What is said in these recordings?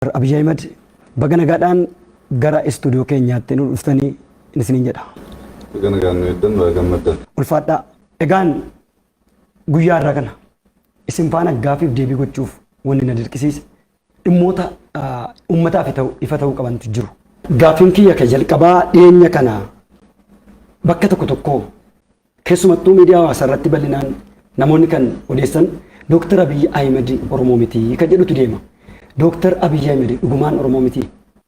Abiy Ahimad, baga nagaadhaan gara istuudiyoo keenyaatti nu dhuftanii isiniin jedha. Baga nagaan nu eegdan, baga gammaddan. Ulfaadhaa. Egaan guyyaa irraa kana isin faana gaaffiif deebii gochuuf wanni na dirqisiise dhimmoota uummataaf ta'u ifa ta'uu qabantu jiru. Gaaffiin kiyya kan jalqabaa, dhiyeenya kana bakka tokko tokko, keessumattuu miidiyaa hawaasaa irratti bal'inaan namoonni kan odeessan Dooktar Abiyyi Ahimad Oromoo miti kan jedhutu deema. Dooktar Abiyyi Ahimad dhugumaan Oromoo miti?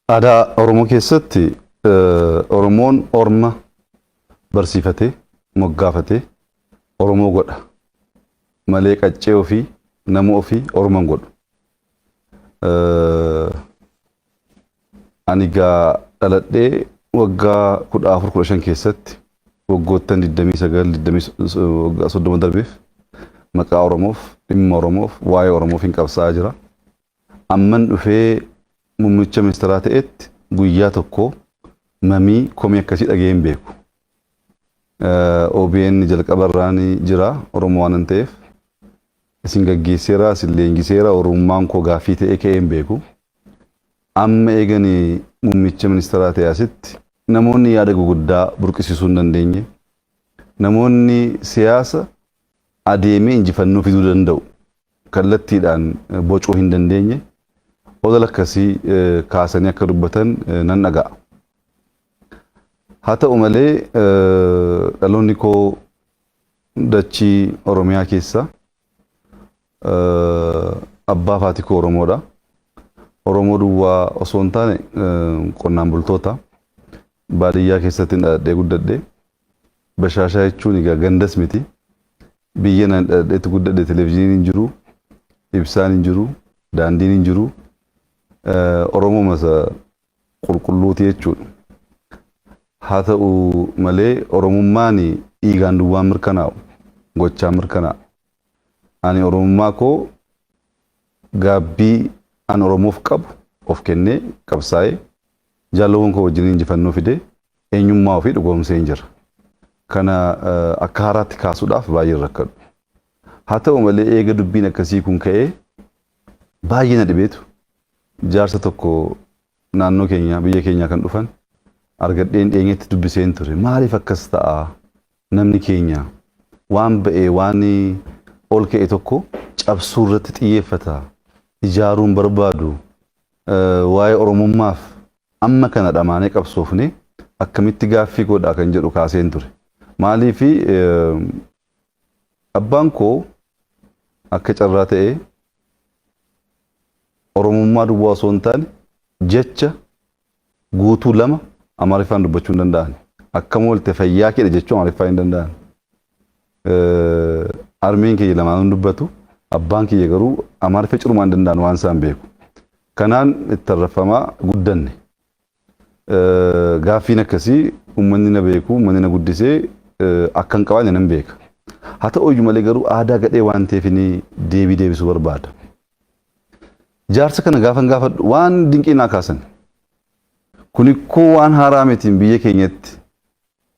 Aadaa Oromoo keessatti Oromoon orma barsiifatee, moggaafatee Oromoo godha malee qaccee ofii, nama ofii Orma hin godhu. Ani gaa dhaladhee waggaa 14, 15 keessatti, waggoottan 29, waggaa 30 darbeef maqaa Oromoof, dhimma Oromoof, waa'ee Oromoof hin qabsaa'aa jira. Amman dhufee muummicha ministeeraa ta'etti guyyaa tokko mamii komii akkasii dhaga'ee hin beeku. OBN jalqaba irraan jira. Oromoo waan ta'eef isin gaggeesseera, isin leenjiseera, Oromummaan koo gaaffii ta'ee ka'ee hin beeku. Amma eegani muummicha ministeeraa ta'e asitti namoonni yaada guguddaa burqisiisuu hin dandeenye, namoonni siyaasa adeemee injifannoo fiduu danda'u kallattiidhaan bocuu hin dandeenye olola akkasii kaasanii akka dubbatan nan dhaga'a. Haa ta'u malee, dhaloonni koo dachii Oromiyaa keessa, abbaa fi haati koo Oromoodha. Oromoo duwwaa osoo hin taane qonnaan bultoota. Baadiyyaa keessatti dhaladhee guddadhe. Bashaashaa jechuun egaa gandas miti. Biyya nan dhaladheetti guddadhe televizyiiniin hin jiru, ibsaan hin jiru, daandiin hin jiru. Oromoo masa qulqulluuti jechuudha. Haa ta'u malee, Oromummaan dhiigaan duwwaan mirkanaa'u, gochaan mirkanaa'a. Ani Oromummaa koo gaabbii an Oromoof qabu of kennee qabsaa'ee, jaalawwan koo wajjin injifannoo fidee, eenyummaa ofii dhugoomsee hin jira. Kana akka haaraatti kaasuudhaaf baay'ee rakkadhu. Haa ta'u malee, eega dubbiin akkasii kun ka'ee baay'ee na dhibeetu jaarsa tokko naannoo keenya, biyya keenyaa kan dhufan argadheen dhiyeenyatti dubbiseen ture. Maaliif akkas ta'a? Namni keenya waan ba'ee, waan ol ka'e tokko cabsuu irratti xiyyeeffata. Ijaaruun barbaadu. Waa'ee Oromummaaf amma kana dhamaanee qabsoofne akkamitti gaaffii godha kan jedhu kaaseen ture. Maaliif, abbaan koo akka carraa ta'ee Oromummaa duwwaa osoo hin taane jecha guutuu lama Amaariffaan dubbachuu hin danda'an. Akkam oolte, fayyaa keedha jechuu Amaariffaa hin danda'an. Harmeen kiyya lamaanuu dubbatu. Abbaan kiyya garuu Amaariffa cirumaa hin danda'an, waan isaan beeku. Kanaan itti arraffamaa guddanne. Gaaffiin akkasii uummanni na beeku, uummanni na guddisee akka hin qabaanne nan beeka. Haa ta'u iyyuu malee garuu aadaa gadhee waan ta'eef inni deebii deebisuu barbaada. Jaarsa kana gaafan gaafadhu waan dinqii naa kaasan. Kun ikkoo waan haaraa mitiin, biyya keenyatti,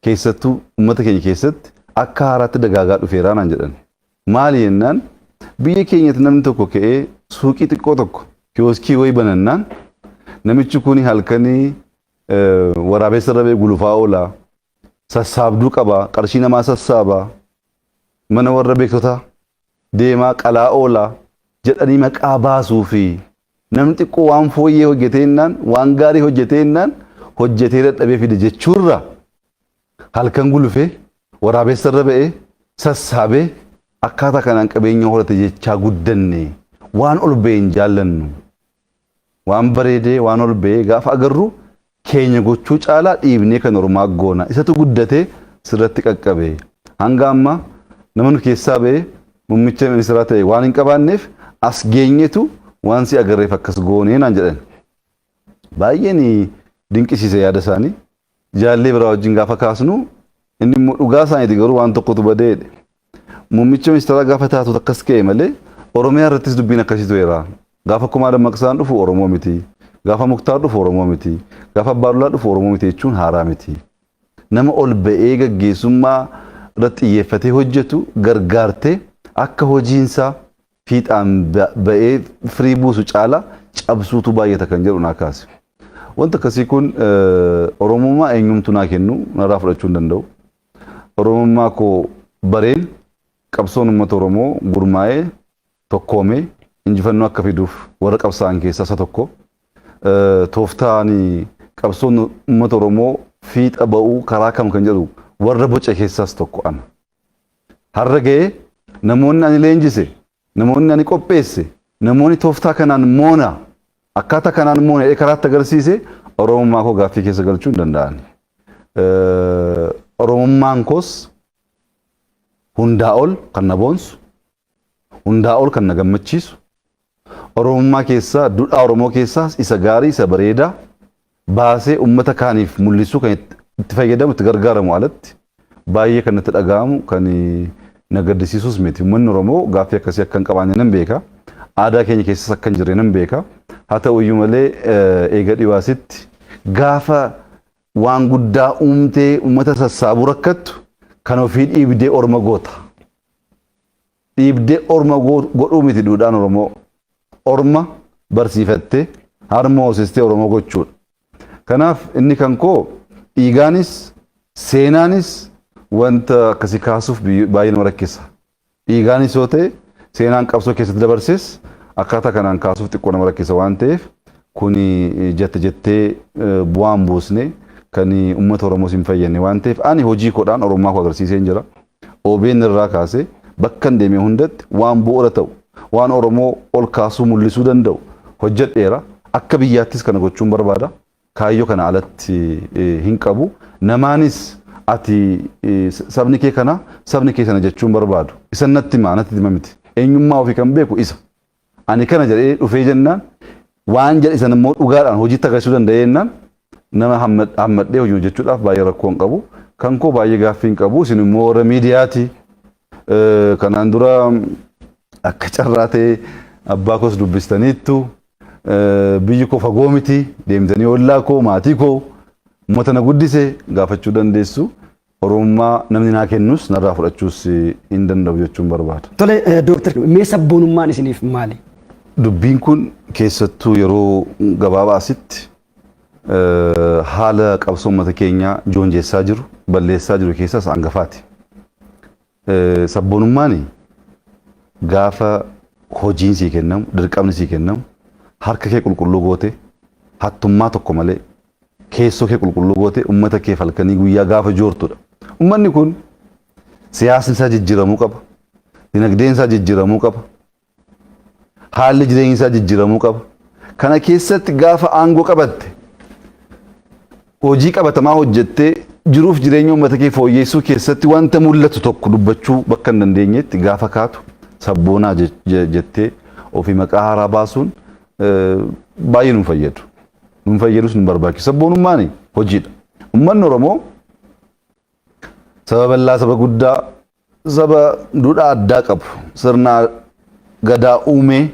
keessattuu uummata keenya keessatti akka haaraatti dagaagaa dhufeeraa naan jedhan. Maali jennaan, biyya keenyatti namni tokko ka'ee suuqii xiqqoo tokko, kiyooskii wayii banannaan, namichi kun halkanii waraabessa irra ba'ee gulufaa oola. Sassaabduu qaba, qarshii namaa sassaaba, mana warra beektotaa deemaa qalaa oola jedhanii maqaa baasuu fi namni xiqqoo waan fooyyee hojjetee jennaan, waan gaarii hojjetee jennaan, hojjetee dadhabee fide jechuurra halkan gulufee waraabessa irra ba'ee sassaabee akkaataa kanaan qabeenya horate jechaa guddanne. Waan ol ba'e hin jaallannu. Waan bareedee, waan ol ba'ee gaafa agarru keenya gochuu caalaa dhiibnee kan ormaa goona. Isatu guddatee sirratti qaqqabe. Hanga amma nama nu keessaa ba'ee muummicha ministeeraa ta'e waan hin qabaanneef as geenyetu waan si agarreef akkas goonee naan jedhan. Baay'een dinqisiise yaada isaanii. Jaallee biraa wajjin gaafa kaasnu inni immoo dhugaa isaaniiti, garuu waan tokkotu badee jedhe. Muummicha ministeeraa gaafa taatu akkas ka'e malee Oromiyaa irrattis dubbiin akkasii tureera. Gaafa Kumaa Dammaqsaan dhufu Oromoo miti. Gaafa Muktaar dhufu Oromoo miti. Gaafa Abbaadulaa dhufu Oromoo miti jechuun haaraa miti. Nama ol ba'ee gaggeessummaa irratti xiyyeeffatee hojjetu gargaartee akka hojiinsaa Fiixaan ba'ee firii buusu caala cabsuutu baay'ata kan jedhu naa kaase. Wanta akkasii kun Oromummaa eenyumtu naa kennu narraa fudhachuu hin danda'u. Oromummaa koo bareen qabsoon uummata Oromoo gurmaa'ee tokkoomee injifannoo akka fiduuf warra qabsaa'an keessaa isa tokko. Tooftaan qabsoon uummata Oromoo fiixa ba'uu karaa kam kan jedhu warra boce keessaas tokko ana. Har'a ga'ee namoonni ani leenjise, namoonni ani qopheesse, namoonni tooftaa kanaan moona, akkaataa kanaan moona jedhee karaatti agarsiise Oromummaa koo gaaffii keessa galchuu hin danda'an. Oromummaan koos hundaa ol kan na boonsu, hundaa ol kan na gammachiisu, Oromummaa keessaa, duudhaa Oromoo keessaas isa gaarii, isa bareedaa baasee uummata kaaniif mul'isuu kan itti fayyadamu, itti gargaaramu alatti baay'ee kan natti dhaga'amu, kan na gaddisiisus miti. Uummanni Oromoo gaaffii akkasii akka hin qabaanne nan beeka. Aadaa keenya keessas akka hin jirre nan beeka. Haa ta'u iyyuu malee, eega dhiwaasitti gaafa waan guddaa uumtee uummata sassaabuu rakkattu kan ofii dhiibdee orma goota. Dhiibdee orma godhuu miti duudhaan Oromoo. Orma barsiifattee, harma hoosistee Oromoo gochuudha. Kanaaf inni kan koo dhiigaanis seenaanis wanta akkasii kaasuuf baay'ee nama rakkisa. Dhiigaanis yoo ta'e, seenaan qabsoo keessatti dabarses akkaataa kanaan kaasuuf xiqqoo nama rakkisa waan ta'eef, kuni jette jettee bu'aan buusne kan uummata Oromoos hin fayyadne waan ta'eef, ani hojii koodhaan Oromummaa koo agarsiisee jira. OBN irraa kaasee bakka hin deeme hundatti waan bu'uura ta'u, waan Oromoo ol kaasuu mul'isuu danda'u hojjedheera. Akka biyyaattis kana gochuun barbaada. Kaayyoo kana alatti hin qabu. Namaanis ati sabni kee kana, sabni kee sana jechuun barbaadu. Isan natti himaa, natti hima miti. Eenyummaa ofii kan beeku isa. Ani kana jedhee dhufee jennaan, waan jedhe san immoo dhugaadhaan hojiitti agarsiisuu danda'ee jennaan, nama hammadhee hojii hojjechuudhaaf baay'ee rakkoo hin qabu. Kan koo baay'ee gaaffii hin qabu. Isin immoo warra miidiyaati. Kanaan dura akka carraa ta'e abbaa koos dubbistaniittu. Biyyi koo fagoo miti. Deemtanii ollaa koo, maatii koo, uummata na guddise gaafachuu dandeessu. Oromummaa namni naa kennus narraa fudhachuus hin danda'u jechuun barbaada. Tole dooktar, mee sabboonummaan isiniif maali? Dubbiin kun keessattuu yeroo gabaabaa asitti haala qabsoo uummata keenyaa joonjessaa jiru, balleessaa jiru keessaas hangafaati. Sabboonummaan gaafa hojiin sii kennamu, dirqamni sii kennamu, harka kee qulqulluu goote, hattummaa tokko malee keessoo kee qulqulluu goote, uummata kee halkanii guyyaa gaafa joortudha. Uummanni kun siyaasni isaa jijjiiramuu qaba. Dinagdeen isaa jijjiiramuu qaba. Haalli jireenya isaa jijjiiramuu qaba. Kana keessatti gaafa aangoo qabatte, hojii qabatamaa hojjettee jiruuf jireenya uummata kee fooyyessuu keessatti wanta mul'atu tokko dubbachuu bakka hin dandeenyetti gaafa kaatu sabboonaa jettee ofii maqaa haaraa baasuun baay'ee nu fayyadu. Nu fayyadus, nu barbaachisu. Sabboonummaan hojiidha. Uummanni Oromoo saba bal'aa, saba guddaa, saba duudhaa addaa qabu, sirna gadaa uumee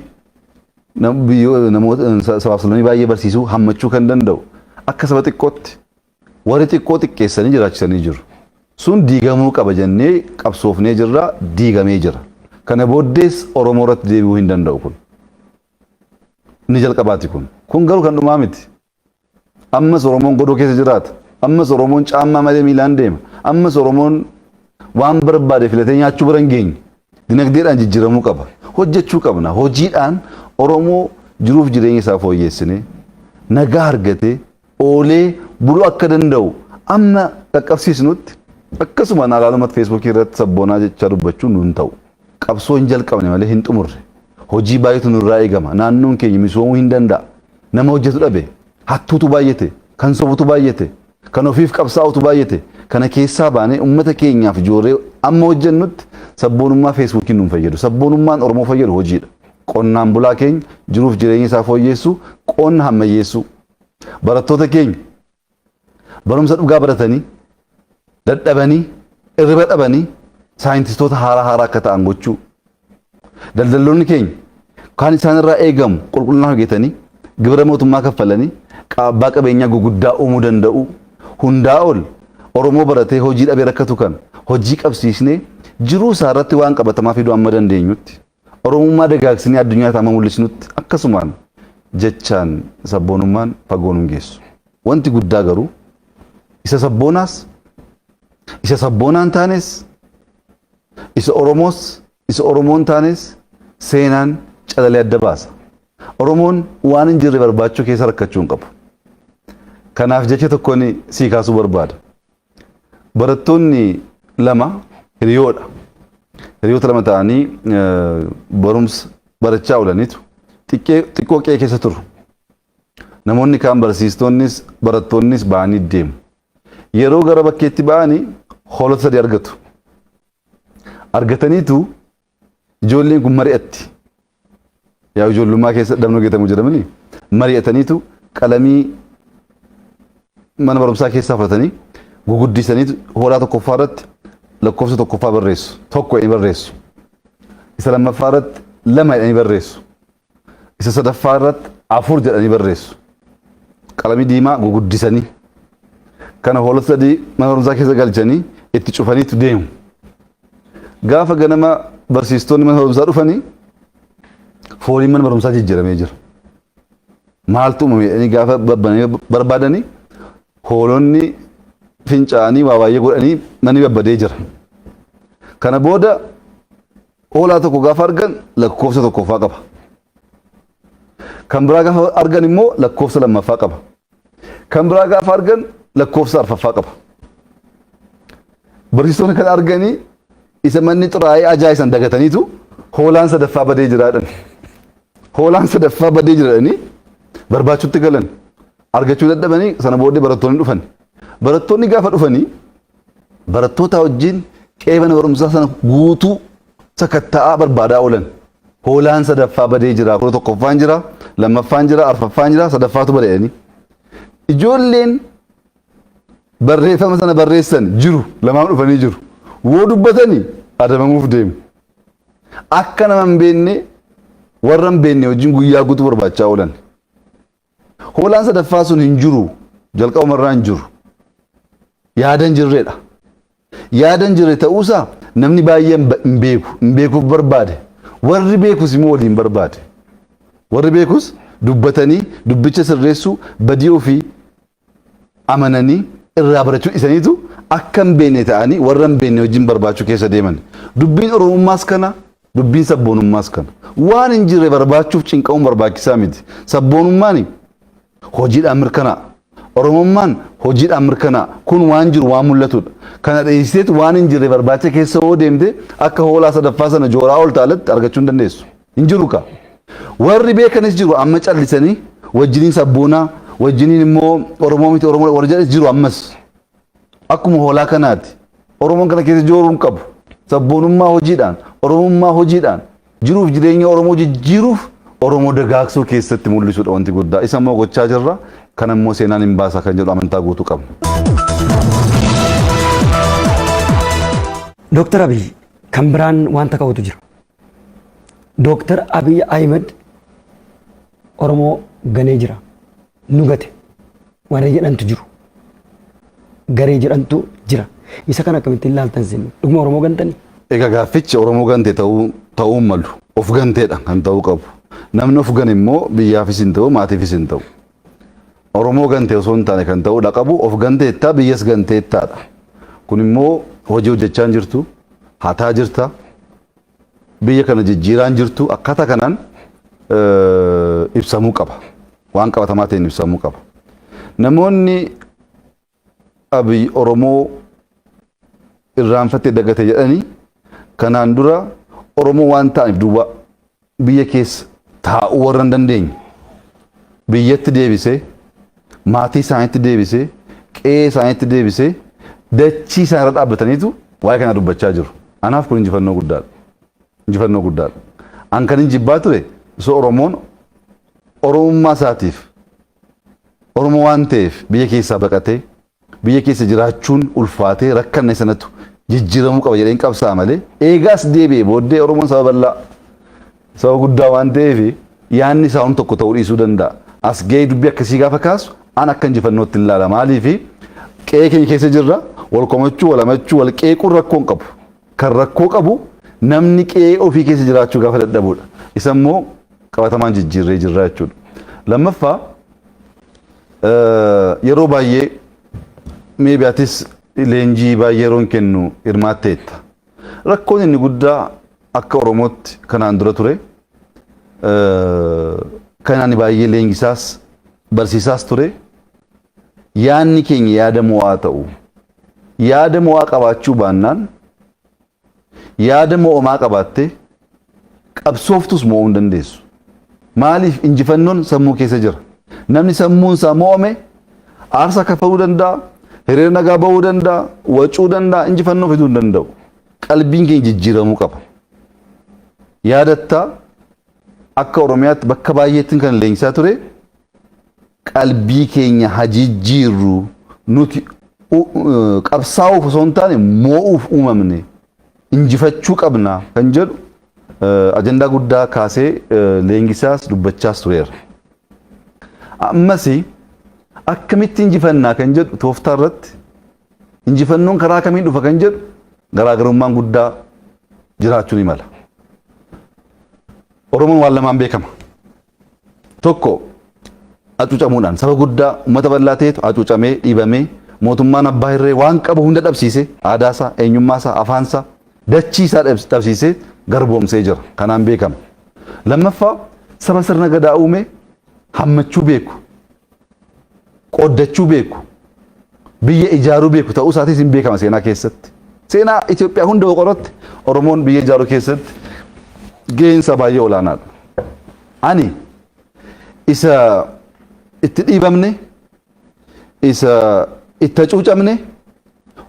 namoota sabaaf sablammii baay'ee barsiisuu, hammachuu kan danda'u, akka saba xiqqootti warri xiqqoo xiqqeessanii jiraachisanii jiru. Sun diigamuu qaba jennee qabsoofnee jirra, diigamee jira. Kana booddees Oromoo irratti deebi'uu hin danda'u kun. Inni jalqabaati kun. Kun garuu kan dhumaa miti. Ammas Oromoon godoo keessa jiraata. Ammas Oromoon caammaa malee miilaan deema. Ammas Oromoon waan barbaade filatee nyaachuu bira hin geenye. Dinagdeedhaan jijjiiramuu qaba. Hojjechuu qabna. Hojiidhaan Oromoo jiruuf jireenya isaa fooyyessinee nagaa argatee oolee buluu akka danda'u amma qaqqabsiisnutti, akkasuma alaalumatti Feesbuukii irratti sabboonaa jechaa dubbachuun nun ta'u. Qabsoo hin jalqabne malee hin xumurre. Hojii baay'eetu nurraa eegama. Naannoon keenya misoomuu hin danda'a. Nama hojjetu dhabe. Hattuutu baay'ate. Kan sobutu baay'ate. Kan ofiif qabsaa'utu baay'ate. Kana keessaa baanee uummata keenyaaf joorree amma hojjennutti sabboonummaa Feesbuukiin nun fayyadu. Sabboonummaan Oromoo fayyadu hojiidha. Qonnaan bulaa keenya jiruuf jireenya isaa fooyyessuu, qonna hammayyeessuu. Barattoota keenya barumsa dhugaa baratanii, dadhabanii, irriba dhabanii saayintistoota haaraa haaraa akka ta'an gochuu. Daldaltoonni keenya kan isaan irraa eegamu qulqullinaan hojjetanii, gibira mootummaa kaffalanii, abbaa qabeenyaa guguddaa uumuu danda'u. Hundaa ol Oromoo baratee hojii dhabee rakkatu kan hojii qabsiisnee jiruu isaa irratti waan qabatamaa fiduu amma dandeenyutti. Oromummaa dagaagsinee addunyaatti amma mul'isnutti akkasumaan jechaan sabboonummaan fagoo nun geessu. Wanti guddaa garuu isa sabboonaas, isa sabboonaan taanes, isa Oromoos, isa Oromoon taanes seenaan calalee adda baasa. Oromoon waan hin jirre barbaachuu keessa rakkachuu hin qabu. Kanaaf jecha tokkoon sii kaasuu barbaada. Barattoonni lama hiriyoodha. Hiriyoota lama ta'anii barumsa barachaa oolaniitu xiqqoo qe'ee keessa turu. Namoonni kaan barsiistonnis barattoonnis ba'anii deemu. Yeroo gara bakkeetti ba'anii hoolota sadi argatu. Argataniitu ijoolleen kun mari'atti. Yaa ijoollummaa keessa dhabnoo hojjetamu jedhamanii mari'ataniitu qalamii mana barumsaa keessaa fudhatanii guguddisaniitu hoolaa tokkoffaa irratti lakkoofsa tokkoffaa barreessu. Tokko jedhanii barreessu. Isa lammaffaa irratti lama jedhanii barreessu. Isa sadaffaa irratti afur jedhanii barreessu. Qalamii diimaa guguddisanii kana hoolota sadii mana barumsaa keessa galchanii itti cufaniitu deemu. Gaafa ganama barsiistonni mana barumsaa dhufanii fooliin mana barumsaa jijjiiramee jira. Maaltu uumame jedhanii gaafa barbaadanii hoolonni fincaa'anii waa baay'ee godhanii manni babbadee jira. Kana booda hoolaa tokko gaafa argan lakkoofsa tokkoffaa qaba. Kan biraa gaafa argan immoo lakkoofsa lammaffaa qaba. Kan biraa gaafa argan lakkoofsa arfaffaa qaba. Barsiistonni kan arganii isa manni xuraa'ee ajaa'isan dagataniitu hoolaan sadaffaa badee jira jedhan. Hoolaan sadaffaa badee jira jedhanii barbaachutti galan. Argachuu dadhabanii sana booddee barattoonni dhufan. Barattoonni gaafa dhufanii barattoota wajjin qe'ee mana barumsaa sana guutuu sakatta'aa barbaadaa oolan. Hoolaan sadaffaa badee jira. Kudha tokkoffaan jira, lammaffaan jira, arfaffaan jira, sadaffaatu bade jedhanii. Ijoolleen barreeffama sana barreessan jiru, lamaan dhufanii jiru. Woo dubbatanii adabamuuf deemu. Akka nama hin beekne warra hin beekne wajjin guyyaa guutuu barbaachaa oolan. Hoolaan sadaffaa sun hin jiru, jalqabumarraa hin jiru. Yaada hin jirredha. Yaada hin jirre ta'uusaa namni baay'een hin beeku, hin beekuuf barbaade. Warri beekus immoo waliin barbaade. Warri beekus dubbatanii dubbicha sirreessuu badii ofii amananii irraa barachuu dhisaniitu akka hin beekne ta'anii warra hin beekne wajjin barbaachuu keessa deeman. Dubbiin Oromummaas kana, dubbiin sabboonummaas kana. Waan hin jirre barbaachuuf cinqamuun barbaachisaa miti. Sabboonummaan hojiidhaan mirkanaa'a. Oromummaan hojiidhaan mirkanaa'a. Kun waan jiru waan mul'atudha. Kana dheessiseetu waan hin jirre barbaacha keessa yoo deemte akka hoolaa sadaffaa sana jooraa ol taalatti argachuu hin dandeessu. Hin jiru kaa. Warri beekanis jiru amma callisanii wajjiniin sabboonaa wajjiniin immoo Oromoo miti Oromoo warri jedhanis jiru ammas. Akkuma hoolaa kanaati. Oromoon kana keessa jooruu hin qabu. Sabboonummaa hojiidhaan, Oromummaa hojiidhaan, jiruuf jireenya Oromoo jijjiiruuf Oromoo dagaagsuu keessatti mul'isuudha wanti guddaa. Isa immoo gochaa jirra. Kana immoo seenaan hin baasa kan jedhu amantaa guutuu qabna. Dooktar Abiy kan biraan wanta ka'utu jira. Dooktar Abiy Ahimad Oromoo ganee jira. Nu gate. Warra jedhantu jiru. Garee jedhantu jira. Isa kana akkamittiin ilaaltan isin? Dhuguma Oromoo gantanii? Egaa gaaffichi Oromoo gante ta'uu ta'uu hin malu. Of ganteedha kan ta'uu qabu. Namni of gane immoo biyyaafis hin ta'u maatiifis hin ta'u. Oromoo gante osoo hin taane kan ta'uudha qabu of ganteettaa biyyas ganteettaadha. Kun immoo hojii hojjechaa hin jirtu, hataa jirta, biyya kana jijjiiraa hin jirtu akkaataa kanaan ibsamuu qaba. Waan qabatamaa ta'een ibsamuu qaba. Namoonni Abiy Oromoo irraanfatee dagate jedhanii kanaan dura Oromoo waan ta'aniif duwwaa biyya keessa taa'uu warra hin dandeenye biyyatti deebisee maatii isaaniitti deebisee qe'ee isaaniitti deebisee dachii isaan irra dhaabbataniitu waa'ee kana dubbachaa jiru. Anaaf kun injifannoo guddaadha. Injifannoo guddaadha. An kan hin jibbaa ture osoo Oromoon Oromummaa isaatiif Oromoo waan ta'eef biyya keessaa baqatee biyya keessa jiraachuun ulfaatee rakkanne sanatu jijjiiramuu qaba jedheen qabsaa'a malee eegaas deebi'e booddee Oromoon saba bal'aa saba guddaa waan ta'eef yaadni isaa hom tokko ta'uu dhiisuu danda'a. As ga'ee dubbii akkasii gaafa kaasu an akka injifannootti ilaala. Maaliif qe'ee keenya keessa jirra wal komachuu wal amachuu wal qeequun rakkoo hin qabu. Kan rakkoo qabu Namni qe'ee ofii keessa jiraachuu gaafa dadhabudha. Isa immoo qabatamaan jijjiirree jirra jechuudha. Lammaffaa, yeroo baay'ee maybe atis leenjii baay'ee yeroon kennu hirmaatteetta. Rakkoon inni guddaa akka Oromootti kanaan dura ture, kan ani baay'ee leenjisaas barsiisaas ture, yaadni keenya yaada mo'aa ta'u. Yaada mo'aa qabaachuu baannaan, yaada mo'amaa qabaattee qabsooftus mo'uu hin dandeessu. Maaliif? Injifannoon sammuu keessa jira. Namni sammuun isaa mo'ame aarsaa kaffaluu danda'a, hiriira nagaa bahuu danda'a, wacuu danda'a, injifannoo fiduu hin danda'u. Qalbiin keenya jijjiiramuu qaba. Yaadattaa, akka Oromiyaatti bakka baay'eetti kan leenjisaa ture, qalbii keenya haa jijjiirru, nuti qabsaa'uuf osoo hin taane moo'uuf uumamne, injifachuu qabna kan jedhu ajandaa guddaa kaasee leenjisaas dubbachaas tureera. Ammas akkamitti injifannaa kan jedhu, tooftaa irratti injifannoon karaa kamiin dhufa kan jedhu garaagarummaan guddaa jiraachuu ni mala. Oromoon waan lamaan beekama. Tokko, hacuucamuudhaan saba guddaa, uummata bal'aa ta'etu hacuucamee, dhiibamee, mootummaan abbaa hirree waan qabu hunda dhabsiise, aadaasaa, eenyummaasaa, afaansaa, dachiisaa dhabsiisee garboomsee jira. Kanaan beekama. Lammaffaa, saba sirna gadaa uume, hammachuu beeku, qooddachuu beeku, biyya ijaaruu beeku ta'uu isaatis hin beekama seenaa keessatti. Seenaa Itoophiyaa hunda qoratti Oromoon biyya ijaaruu keessatti gaheen isaa baay'ee olaanaadha. Ani isa itti dhiibamne, isa itti hacuucamne,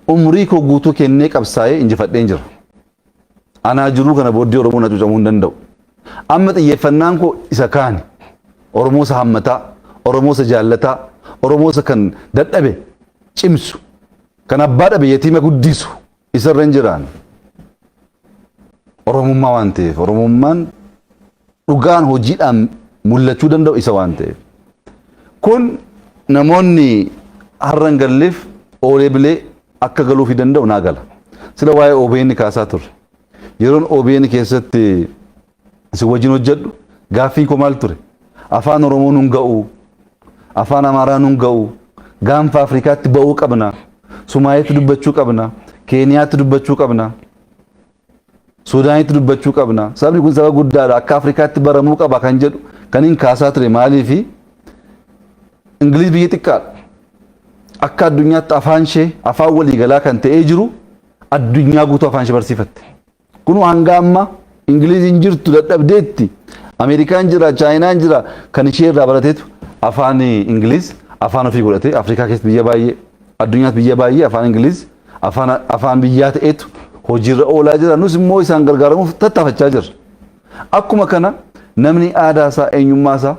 umrii koo guutuu kennee qabsaa'ee injifadheen jira. Anaa jiruu kana booddee Oromoon hacuucamuu hin danda'u. Amma xiyyeeffannaan koo isa kaani. Oromoo isa hammataa, Oromoo isa jaallataa, Oromoo isa kan dadhabe cimsu, kan abbaa dhabe yatiima guddisu isarra hin jiraan. Oromummaa waan ta'eef, Oromummaan dhugaan hojiidhaan mul'achuu danda'u isa waan ta'eef. Kun namoonni har'a hin galleef oolee bilee akka galuufii danda'u naa gala. Sila waa'ee OBN kaasaa turre. Yeroon OBN keessatti isin wajjin hojjedhu gaaffiin koo maal ture? Afaan Oromoo nun ga'u, afaan Amaaraa nun ga'u, gaanfa Afrikaatti ba'uu qabna, Sumaaleetti dubbachuu qabna, Keeniyaatti dubbachuu qabna, Suudaanitti dubbachuu qabna. Sabni kun saba guddaadha, akka Afrikaatti baramuu qaba kan jedhu kan hin kaasaa ture maaliifi? Ingiliz biyya xiqqaadha. Akka addunyaatti afaan ishee afaan waliigalaa kan ta'ee jiru, addunyaa guutuu afaan ishee barsiifatte. Kun hanga amma Ingiliziin jirtu dadhabdeetti. Ameerikaan jira, Chaayinaan jira, kan ishee irraa barateetu afaan Ingiliz afaan ofii godhate. Afrikaa keessatti biyya baay'ee, addunyaatti biyya baay'ee afaan Ingiliz afaan biyyaa ta'etu hojiirra oolaa jira. Nus immoo isaan gargaaramuuf tattaafachaa jirra. Akkuma kana namni aadaa isaa, eenyummaa isaa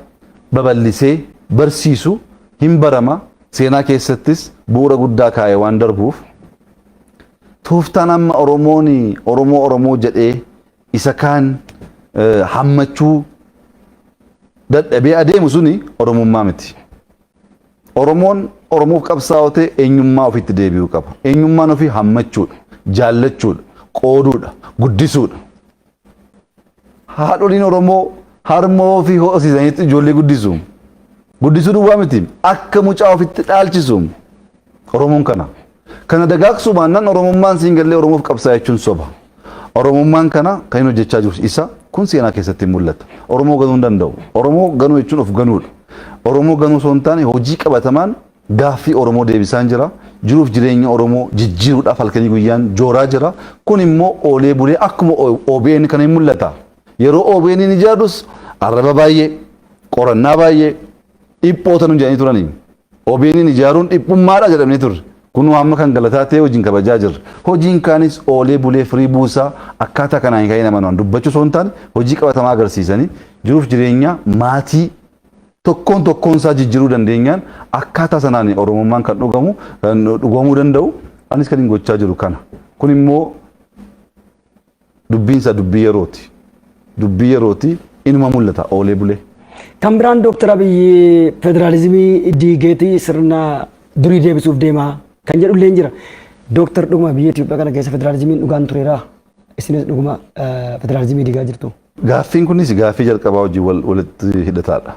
babal'isee barsiisu hin barama, seenaa keessattis bu'uura guddaa kaa'ee waan darbuuf, tooftaan amma Oromoon Oromoo Oromoo jedhee isa kaan hammachuu dadhabee adeemu suni Oromummaa miti. Oromoon Oromoof qabsaa'oo ta'e eenyummaa ofiitti deebi'uu qaba. Eenyummaan ofii hammachuudha, jaallachuudha, qooduudha, guddisuudha. Haadholiin Oromoo harma ofii ho'isiisaniitti ijoollee guddisu. Guddisuu duwwaa miti, akka mucaa ofitti dhaalchisu. Oromoon kana. Kana dagaagsuu baannaan Oromummaan siin gallee Oromoof qabsaa jechuun soba. Oromummaan kana kan inni hojjechaa jiru isa kun seenaa keessatti mul'ata. Oromoo ganuu hin danda'u. Oromoo ganuu jechuun of ganuudha. Oromoo ganuu osoo hin taane hojii qabatamaan gaaffii Oromoo deebisaan jira. Jiruuf jireenya Oromoo jijjiiruudhaaf halkanii guyyaan jooraa jira. Kun immoo oolee bulee akkuma OBN kana hin mul'ata. Yeroo OBN hin ijaarrus arraba baay'ee, qorannaa baay'ee, dhiphoota nu jedhanii turanii. OBN ijaaruun dhiphummaadha jedhamnee turre. Kunuu hamma kan galataa ta'e hojiin kabajaa jirra. Hojiin kaanis oolee bulee firii buusaa. Akkaataa kanaan kan nama nuwan dubbachuu osoo hin taane hojii qabatamaa agarsiisanii jiruuf jireenya maatii tokkoon tokkoon isaa jijjiiruu dandeenyaan, akkaataa sanaan Oromummaan kan dhugamu, kan dhugoomuu danda'u, anis kan hin gochaa jiru kana. Kun immoo dubbiin isaa dubbii yerooti. Dubbii yerooti, inuma mul'ata oolee bulee. Kan biraan, Dooktar Abiyyi federaalizimii diigeetii sirna durii deebisuuf deema kan jedhu illee jira. Dooktar, dhuguma biyya Itoophiyaa kana keessa federaalizimiin dhugaan tureera. Isinis dhuguma federaalizimii diigaa jirtu. Gaaffiin kunis gaaffii jalqabaa wajjin walitti hidhataadha.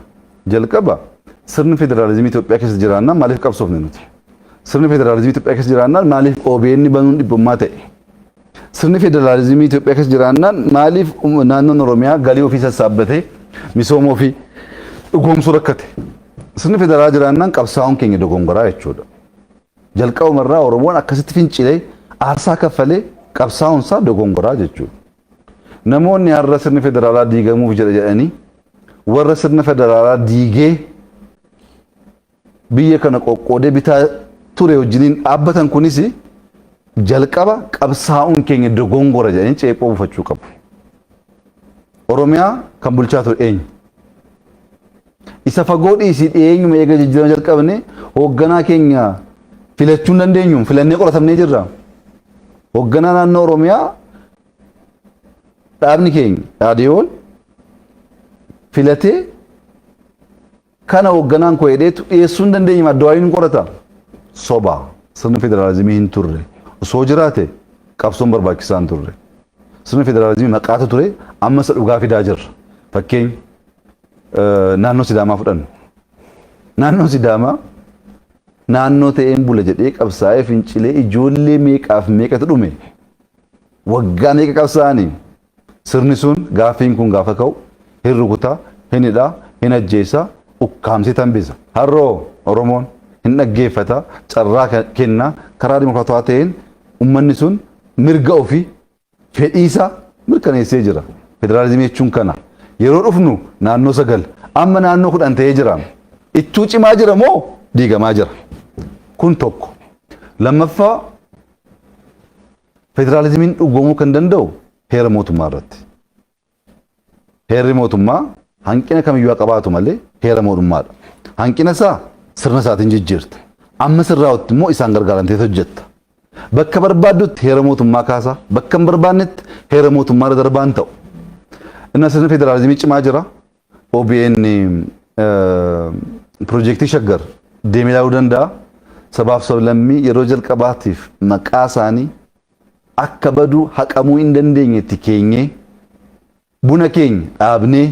Jalqaba, sirni federaalizimii Itoophiyaa keessa jiraannaan maaliif qabsoofne nuti? Sirni federaalizimii Itoophiyaa keessa jiraannaan maaliif OBN banuun dhibbummaa ta'e? Sirni federaalizimii Itoophiyaa keessa jiraannaan maaliif naannoon Oromiyaa galii ofii sassaabbatee misooma ofii dhugoomsuu rakkate? Sirni federaalaa jiraannaan qabsaa'uun keenya dogongoraa jechuudha. Jalqabumarraa Oromoon akkasitti fincilee aarsaa kaffalee qabsaa'uun isaa dogongoraa jechuudha. Namoonni har'a sirni federaalaa diigamuuf jedha jedhanii warra sirna federaalaa diigee biyya kana qoqqoodee bitaa ture wajjiniin dhaabbatan kunis jalqaba qabsaa'uun keenya dogongora jedhanii ceephoo buufachuu qabu. Oromiyaa kan bulchaa ture eenyu? Isa fagoo dhiisii, dhiyeenyuma eega jijjiirama jalqabne hoogganaa keenya filachuu hin dandeenyu, filannee qoratamnee jirra. Hoogganaa naannoo Oromiyaa dhaabni keenya Dhaadiyoon filatee kana hoogganaan koo jedheetu dhiyeessuu hin dandeenye, adda hin qorata. Soba, sirni federaalizimii hin turre. Osoo jiraate qabsoon barbaachisaa hin turre. Sirni federaalizimii maqaatu ture, amma isa dhugaa fidaa jirra. Fakkeenya, naannoo Sidaamaa fudhannu. Naannoo Sidaamaa naannoo ta'een bula jedhee qabsaa'ee fincilee ijoollee meeqaaf meeqatu dhume. Waggaa meeqa qabsaa'anii, sirni sun gaaffiin kun gaafa ka'u hin rukutaa, hin hidhaa, hin ajjeesaa, ukkaamsee tambisa. Har'oo Oromoon hin dhaggeeffata, carraa kennaa, karaa dimokiraatawaa ta'een uummanni sun mirga ofii fedhiisaa mirkaneessee jira. Federaalizimii jechuun kana. Yeroo dhufnu naannoo 9, amma naannoo 10 ta'ee jira. Ittuu cimaa jira moo diigamaa jira? Kun tokko. Lammaffaa, federaalizimiin dhugoomuu kan danda'u heera mootummaa irratti. Heerri mootummaa hanqina kamiyyuu haa qabaatu malee heera mootummaadha. Hanqina isaa sirna isaatiin jijjiirta. Amma sirraa'utti immoo isaan gargaaramtee hojjetta. Bakka barbaaddutti heera mootummaa kaasaa, bakka hin barbaannetti heera mootummaa irra darbaan ta'u. Inni sirni federaalizimii cimaa jira. OBN piroojeektii Shaggar deemee ilaaluu danda'a. Sabaaf sablammii yeroo jalqabaatiif maqaa isaanii akka baduu haqamuu hin dandeenyetti keenyee, buna keenya dhaabnee,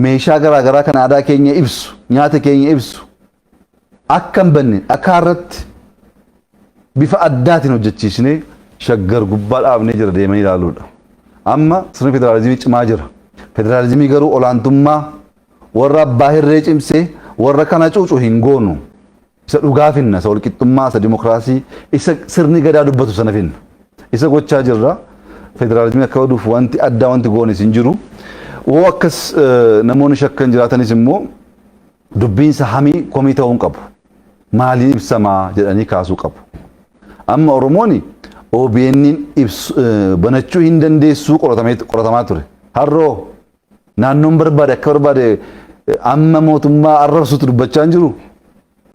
meeshaa garaagaraa kan aadaa keenya ibsu, nyaata keenya ibsu akka hin banne dhakaa irratti bifa addaatiin hojjechiisnee Shaggar gubbaa dhaabnee jira, deemanii ilaaluudha. Amma sirni federaalizimii cimaa jira. Federaalizimii garuu olaantummaa warra abbaa hirree cimsee warra kana cuucu hin goonu. Isa dhugaa finna, isa walqixxummaa, isa dimokiraasii, isa sirni gadaa dubbatu sana finna. Isa gochaa jirra. Federaalizimii akka baduuf wanti addaa wanti goonis hin jiru. Woo akkas namoonni shakkan jiraatanis immoo dubbiinsa hamii komii ta'uu hin qabu. Maaliin ibsamaa jedhanii kaasuu qabu. Amma Oromoon OBN banachuu hin dandeessuu qoratamaa ture. Har'oo naannoon barbaade akka barbaade amma mootummaa arrabsuutu dubbachaa hin jiru.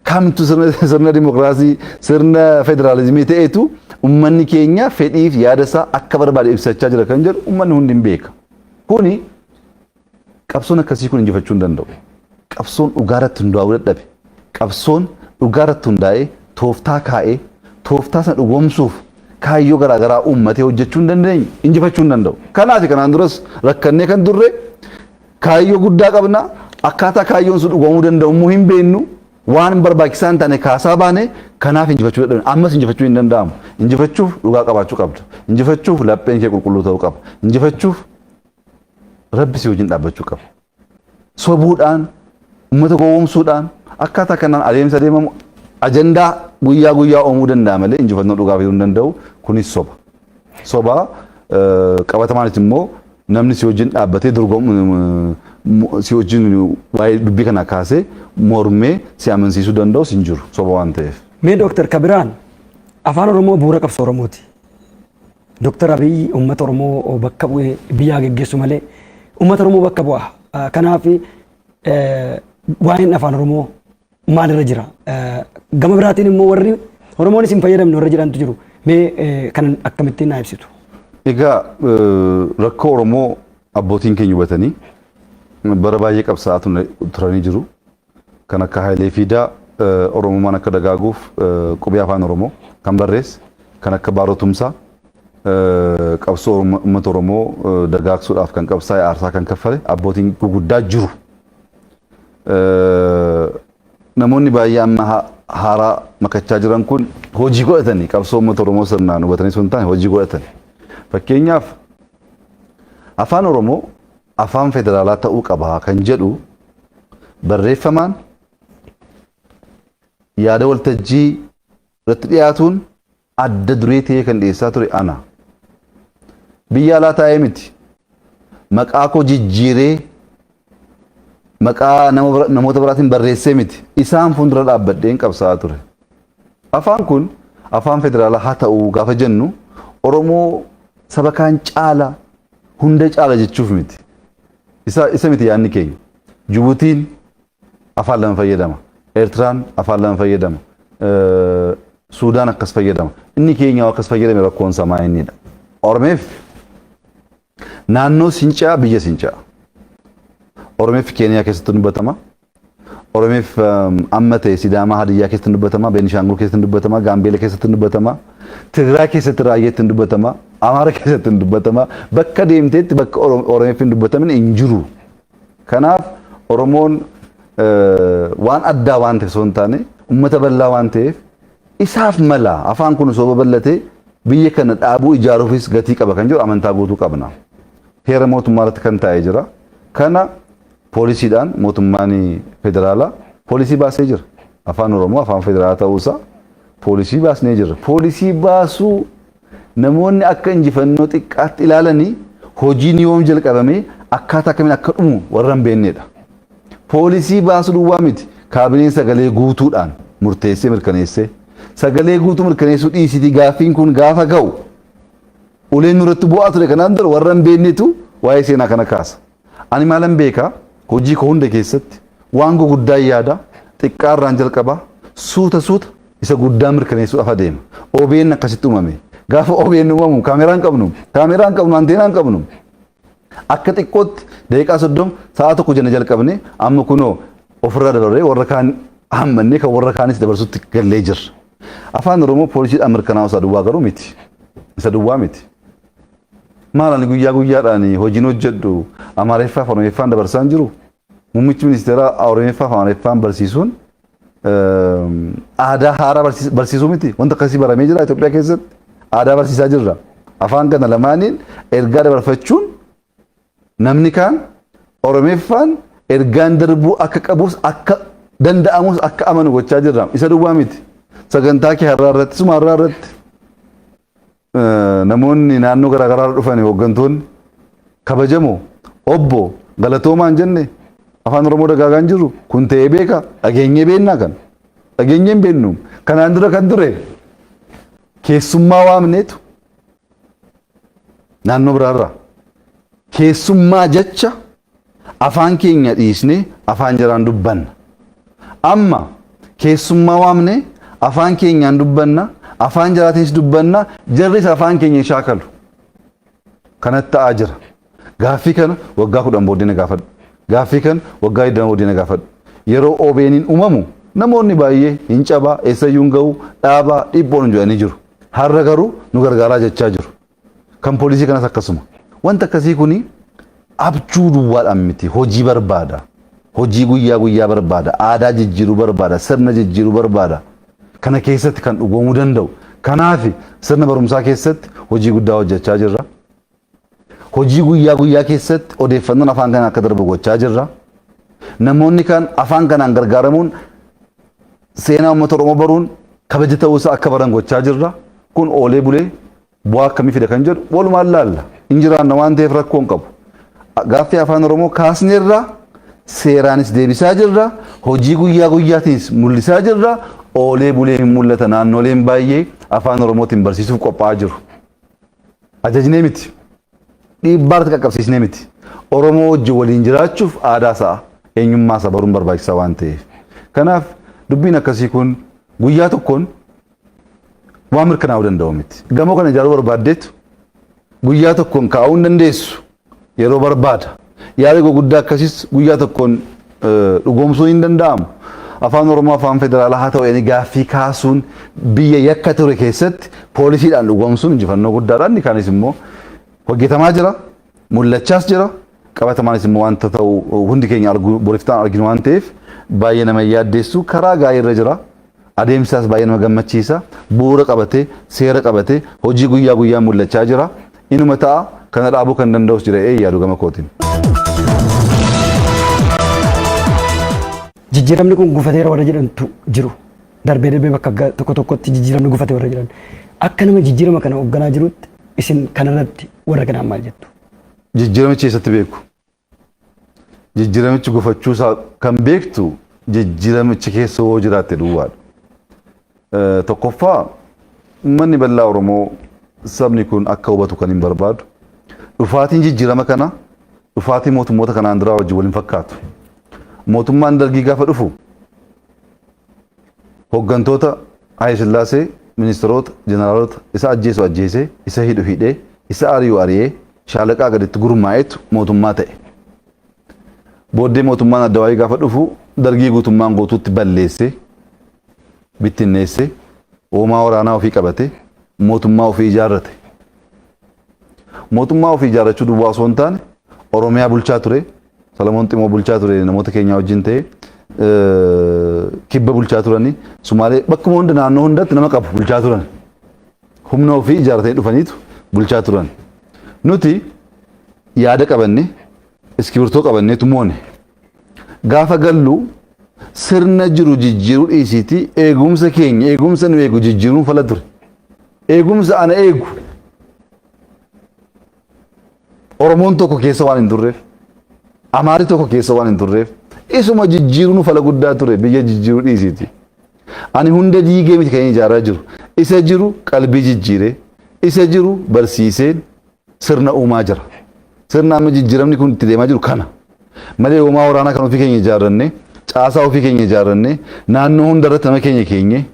Kamtu sirna dimokiraasii, sirna federaalizimii ta'etu uummanni keenya fedhiif yaada isaa akka barbaade ibsachaa jira kan jedhu uummanni hundi hin beeka. Kuni qabsoon akkasii kun injifachuu hin danda'u. Qabsoon dhugaarratti hundaa'uu dadhabe. Qabsoon dhugaarratti hundaa'ee tooftaa kaa'ee tooftaa sana dhugoomsuuf kaayyoo garaagaraa uummatee hojjechuu hin dandeenye injifachuu hin danda'u. Kanaaf kanaan duras rakkannee kan turre kaayyoo guddaa qabna. Akkaataa kaayyoon sun dhugoomuu danda'u immoo hin beeknu. Waan barbaachisaa hin taane kaasaa baane, kanaaf injifachuu dadhabne. Ammas injifachuu hin danda'amu. Injifachuuf dhugaa qabaachuu qabda. Injifachuuf lapheen kee qulqulluu ta'uu qaba. Injifachuuf Rabbi si wajjin dhaabbachuu qaba. Sobuudhaan, uummata gowwoomsuudhaan, akkaataa kanaan adeemsa deemamu ajandaa guyyaa guyyaa uumuu danda'a malee injifannoo dhugaa fiduu hin danda'u. Kunis soba. Soba qabatamaanis immoo namni si wajjin dhaabbatee dorgomu, si wajjin waa'ee dubbii kana kaasee mormee si amansiisuu danda'us hin jiru, soba waan ta'eef. Mee Dooktar Kabiraan, Afaan Oromoo bu'uura qabsoo Oromooti. Dooktar Abiyyi uummata Oromoo bakka bu'ee biyyaa geggeessu malee uummata Oromoo bakka bu'a. Kanaaf waa'een Afaan Oromoo maalirra jira? Gama biraatiin immoo warri Oromoonis hin fayyadamne warra jedhantu jiru. Mee kan akkamittiin naa ibsitu? Egaa, rakkoo Oromoo abbootiin keenya hubatanii bara baay'ee qabsaa'aa turanii jiru. Kan akka Hayilee Fiidaa Oromummaan akka dagaaguuf qubee Afaan Oromoo kan barreesse, kan akka Baaroo Tumsaa Qabsoo uummata Oromoo dagaagsuudhaaf kan qabsaa'e, aarsaa kan kaffale abbootiin guguddaa jiru. Namoonni baay'ee amma haaraa makachaa jiran kun hojii godhatanii qabsoo uummata Oromoo sirnaan hubatanii sun taane hojii godhatanii. Fakkeenyaaf, afaan Oromoo afaan federaalaa ta'uu qaba kan jedhu barreeffamaan yaada waltajjii irratti dhiyaatuun adda duree ta'ee kan dhiyeessaa ture ana. Biyya alaa taa'ee miti. Maqaa koo jijjiiree maqaa namoota biraatiin barreessee miti. Isaan fuuldura dhaabbadheen qabsaa'aa ture. Afaan kun afaan federaalaa haa ta'u gaafa jennu, Oromoo saba kaan caala, hunda caala jechuuf miti. Isa miti yaadni keenya. Jibuutiin afaan lama fayyadama. Eertiraan afaan lama fayyadama. Suudaan akkas fayyadama. Inni keenya akkas fayyadame rakkoon samaa innidha. Oromeef naannoo Sincaa, biyya Sincaa. Oromeef Keeniyaa keessatti dubbatama. Oromeef amma ta'e Sidaamaa, Hadiyyaa keessatti dubbatama. Beenishaangul keessatti dubbatama. Gaambeela keessatti dubbatama. Tigraay keessatti raayyeetti dubbatama. Amaara keessatti dubbatama. Bakka deemteetti bakka Oromeef hin dubbatamin hin jiru. Kanaaf Oromoon waan addaa waan ta'eef osoo hin taane, uummata bal'aa waan ta'eef isaaf mala. Afaan kun osoo babal'atee biyya kana dhaabuu ijaaruufis gatii qaba kan jedhu amantaa guutuu qabna. Heera mootummaa irratti kan taa'ee jira. Kana poolisiidhaan mootummaan federaalaa poolisii baasee jira. Afaan Oromoo afaan federaalaa ta'uusaa poolisii baasnee jirra. Poolisii baasuu namoonni akka injifannoo xiqqaatti ilaalanii, hojiin yoom jalqabamee akkaataa akkamiin akka dhumu warra hin beeknedha. Poolisii baasuu duwwaa miti. Kaabineen sagalee guutuudhaan murteessee mirkaneessee, sagalee guutuu mirkaneessuu dhiisitii, gaaffiin kun gaafa ga'u uleen nurratti bu'aa ture. Kanaan dura warra hin beeknetu waa'ee seenaa kana kaasa. Ani maalan beekaa? Hojii koo hunda keessatti waan guguddaa yaada, xiqqaarraan jalqabaa, suuta suuta isa guddaa mirkaneessuudhaaf adeema. OBN akkasitti uumame. Gaafa OBN uumamu kaameraan qabnu, kaameraan qabnu, anteenaan qabnu. Akka xiqqootti daqiiqaa 30, sa'a 1 jenne jalqabne, amma kunoo ofirraa dabarree warra kaan hammannee kan warra kaanis dabarsutti gallee jirra. Afaan Oromoo poolisiidhaan mirkanaa'u isaa duwwaa garuu miti. Isa duwwaa miti. Maal, ani guyyaa guyyaadhaan hojiin hojjedhu Amaariffaa fi Oromeeffaan dabarsaa hin jiru. Muummichi ministeeraa Oromeeffaa fi Amaariffaan barsiisuun aadaa haaraa barsiisuu miti. Wanta akkasii baramee jira Itoophiyaa keessatti. Aadaa barsiisaa jirra. Afaan kana lamaaniin ergaa dabarfachuun namni kaan Oromeeffaan ergaan darbuu akka qabus, akka danda'amus akka amanu gochaa jirra. Isa duwwaa miti. Sagantaa kee har'aa irratti, suma har'aa irratti namoonni naannoo garaagaraa dhufan, hooggantoonni kabajamoo, obbo, galatoomaan jenne afaan Oromoo dagaagaa hin jiru. Kun ta'ee beeka? Dhageenyee beennaa? Kan dhageenyee hin beennu. Kanaan dura kan ture keessummaa waamneetu naannoo biraarraa keessummaa jecha afaan keenya dhiisnee afaan jaraan dubbanna. Amma keessummaa waamne, afaan keenyaan dubbanna, afaan jaraatiinis dubbanna, jarris afaan keenya hin shaakalu. Kanatti ta'aa jira. Gaaffii kana waggaa 10 booddee na gaafadhu. Gaaffii kana waggaa 20 booddee na gaafadhu. Yeroo OBN'n uumamu namoonni baay'ee hin cabaa, eessayyuu hin ga'u, dhaabaa, dhiphoon jedhanii jiru. Har'a garuu nu gargaaraa jechaa jiru. Kan poolisii kanas akkasuma. Wanta akkasii kuni abjuu duwwaadhaan miti, hojii barbaada. Hojii guyyaa guyyaa barbaada. Aadaa jijjiiruu barbaada. Sirna jijjiiruu barbaada. Kana keessatti kan dhugoomuu danda'u. Kanaaf sirna barumsaa keessatti hojii guddaa hojjechaa jirra. Hojii guyyaa guyyaa keessatti odeeffannoon afaan kanaan akka darbu gochaa jirra. Namoonni kan afaan kanaan gargaaramuun seenaa uummata Oromoo baruun kabaja ta'uusaa akka baran gochaa jirra. Kun oolee bulee bu'aa akkamii fida kan jedhu walumaan laalla. Hin jiraanna waan ta'eef rakkoo hin qabu. Gaaffii afaan Oromoo kaasneerra, seeraanis deebisaa jirra. Hojii guyyaa guyyaatiinis mul'isaa jirra. Oolee bulee hin mul'ata. Naannoleen baay'ee afaan Oromootiin barsiisuuf qophaa'aa jiru. Ajajnee miti. Dhiibbaa irratti qaqqabsiisnee miti. Oromoo wajjin waliin jiraachuuf aadaa isaa, eenyummaa isaa baruun barbaachisaa waan ta'eef. Kanaaf dubbiin akkasii kun guyyaa tokkoon waan mirkanaa'uu danda'u miti. Gamoo kana ijaaruu barbaaddeetu guyyaa tokkoon kaa'uu hin dandeessu. Yeroo barbaada. Yaada gurguddaa akkasiis guyyaa tokkoon dhugoomsuun hin danda'amu. Afaan Oromoo afaan federaalaa haa ta'u jedhanii gaaffii kaasuun biyya yakka ture keessatti Poolisiidhaan dhugoomsuun injifannoo guddaadha. Inni kaanis immoo hojjetamaa jira, mul'achaas jira. Qabatamaanis immoo wanta ta'u hundi keenya argu boriftaan arginu waan ta'eef baay'ee nama yaaddeessu karaa gaarii irra jira. Adeemsaas baay'ee nama gammachiisa. Bu'uura qabatee, seera qabatee hojii guyyaa guyyaan mul'achaa jira. Inuma ta'a kana dhaabuu kan danda'us jira yaadu gama kootiin. Jijjiiramni kun gufateera warra jedhantu jiru. Darbee darbee bakka tokko tokkotti jijjiiramni gufate warra jedhan. Akka nama jijjiirama kana hoogganaa jirutti isin kanarratti warra kanaan maal jettu? Jijjiiramichi eessatti beeku? Jijjiiramichi gufachuusaa kan beektu jijjiiramichi keessa hoo jiraatte duwwaadha. Tokkoffaa uummanni bal'aa Oromoo sabni kun akka hubatu kan hin barbaadu. Dhufaatiin jijjiirama kana dhufaatii mootummoota kanaan duraa wajjin wal hin fakkaatu. Mootummaan dargii gaafa dhufu hooggantoota Haayile Sillaasee, ministeerota, jeneraalota isa ajjeesu ajjeesee, isa hidhu hidhee, isa ari'u ari'ee, shaalaqaa gaditti gurmaa'etu mootummaa ta'e. Booddee mootummaan addawaayii gaafa dhufu dargii guutummaan guutuutti balleessee, bittinneessee, hoomaa waraanaa ofii qabate, mootummaa ofii ijaarrate. Mootummaa ofii ijaarrachuu duwwaa osoo hin taane Oromiyaa bulchaa ture, Salamoon Ximoo bulchaa ture namoota keenyaa wajjin ta'e, kibba bulchaa turani, Sumaalee bakkuma hunda naannoo hundatti nama qabu bulchaa turan. Humna ofii ijaarratanii dhufaniitu bulchaa turan. Nuti yaada qabanne, iskibirtoo qabanneetu moone. Gaafa gallu sirna jiru jijjiiruu dhiisiitii eegumsa keenya eegumsa nu eegu jijjiiruun fala ture. Eegumsa ana eegu Oromoon tokko keessa waan hin turreef, Amaarri tokko keessa waan hin turreef, isuma jijjiiruun fala guddaa ture biyya jijjiiruu dhiisiiti. Ani hunda diigee miti kan ijaaraa jiru. Isa jiru qalbii jijjiiree, isa jiru barsiiseen sirna uumaa jira. Sirna amma jijjiiramni kun itti deemaa jiru kana. Malee uumaa waraanaa kan ofii keenya ijaarranne, caasaa ofii keenya ijaarranne, naannoo hunda irratti nama keenya keenye,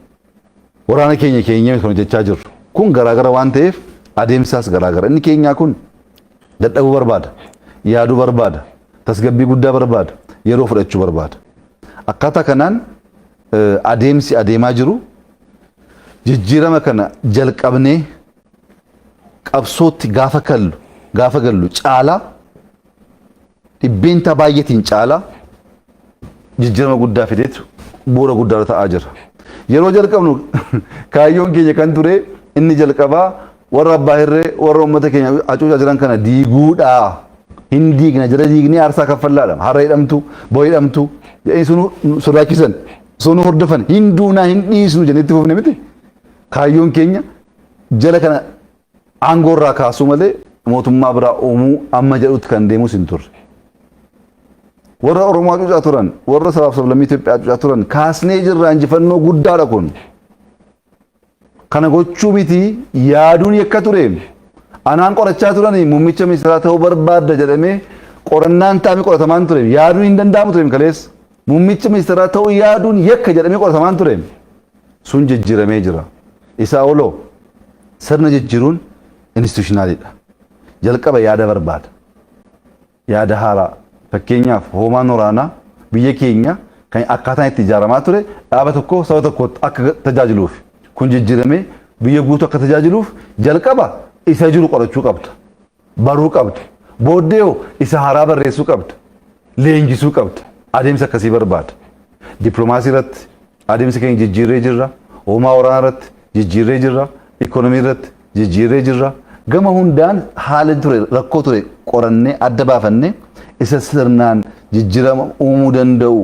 waraana keenya keenyee kan hojjechaa jirru. Kun garaagara waan ta'eef adeemsaas garaagara. Inni keenyaa kun dadhabuu barbaada, yaaduu barbaada, tasgabbii guddaa barbaada, yeroo fudhachuu barbaada. Akkaataa kanaan adeemsi adeemaa jiru jijjiirama kana jalqabnee qabsootti gaafa kallu gaafa gallu caalaa dhibbeentaa baay'eetiin caalaa jijjiirama guddaa fideetu bu'uura guddaa ta'aa jira. Yeroo jalqabnu kaayyoon keenya kan ture inni jalqabaa warra abbaa hirree warra uummata keenya hacuucaa jiran kana diiguudha. Hin diigna jala diignee aarsaa kaffallaadha. Har'a hidhamtu, bo'a hidhamtu jedhanii sunu sodaachisan, sunu hordofan hin duunaa hin dhiisnu jennee itti fufne miti. Kaayyoon keenya jala kana aangoo irraa kaasuu malee mootummaa biraa uumuu amma jedhutti kan deemus hin turre. Warra Oromoo hacuucaa turan, warra sabaaf sablammii Itoophiyaa hacuucaa turan kaasnee jirra injifannoo guddaadha kun. Kana gochuu miti yaaduun yakka ture. Anaan qorachaa turanii muummicha ministeeraa ta'uu barbaadda jedhamee qorannaan taa'amee qoratamaan ture. Yaaduun hin danda'amu ture kaleessa. Muummicha ministeeraa ta'uu yaaduun yakka jedhamee qoratamaan ture. Sun jijjiiramee jira. Isaa oloo sirna jijjiiruun institutionaalidha. Jalqaba yaada barbaada. Yaada haaraa. Fakkeenyaaf hoomaan waraanaa biyya keenya kan akkaataan itti ijaaramaa ture dhaaba tokko saba tokkotti akka tajaajiluuf. Kun jijjiiramee biyya guutuu akka tajaajiluuf jalqaba isa jiru qorachuu qabda. Baruu qabda. Booddee hoo isa haaraa barreessuu qabda. Leenjisuu qabda. Adeemsa akkasii barbaada. Dippiloomaasii irratti adeemsa keenya jijjiirree jirra. Hoomaa waraanaa irratti jijjiirree jirra. Ikoonomii irratti jijjiirree jirra. Gama hundaan haala ture rakkoo ture qorannee adda baafannee isa sirnaan jijjiirama uumuu danda'u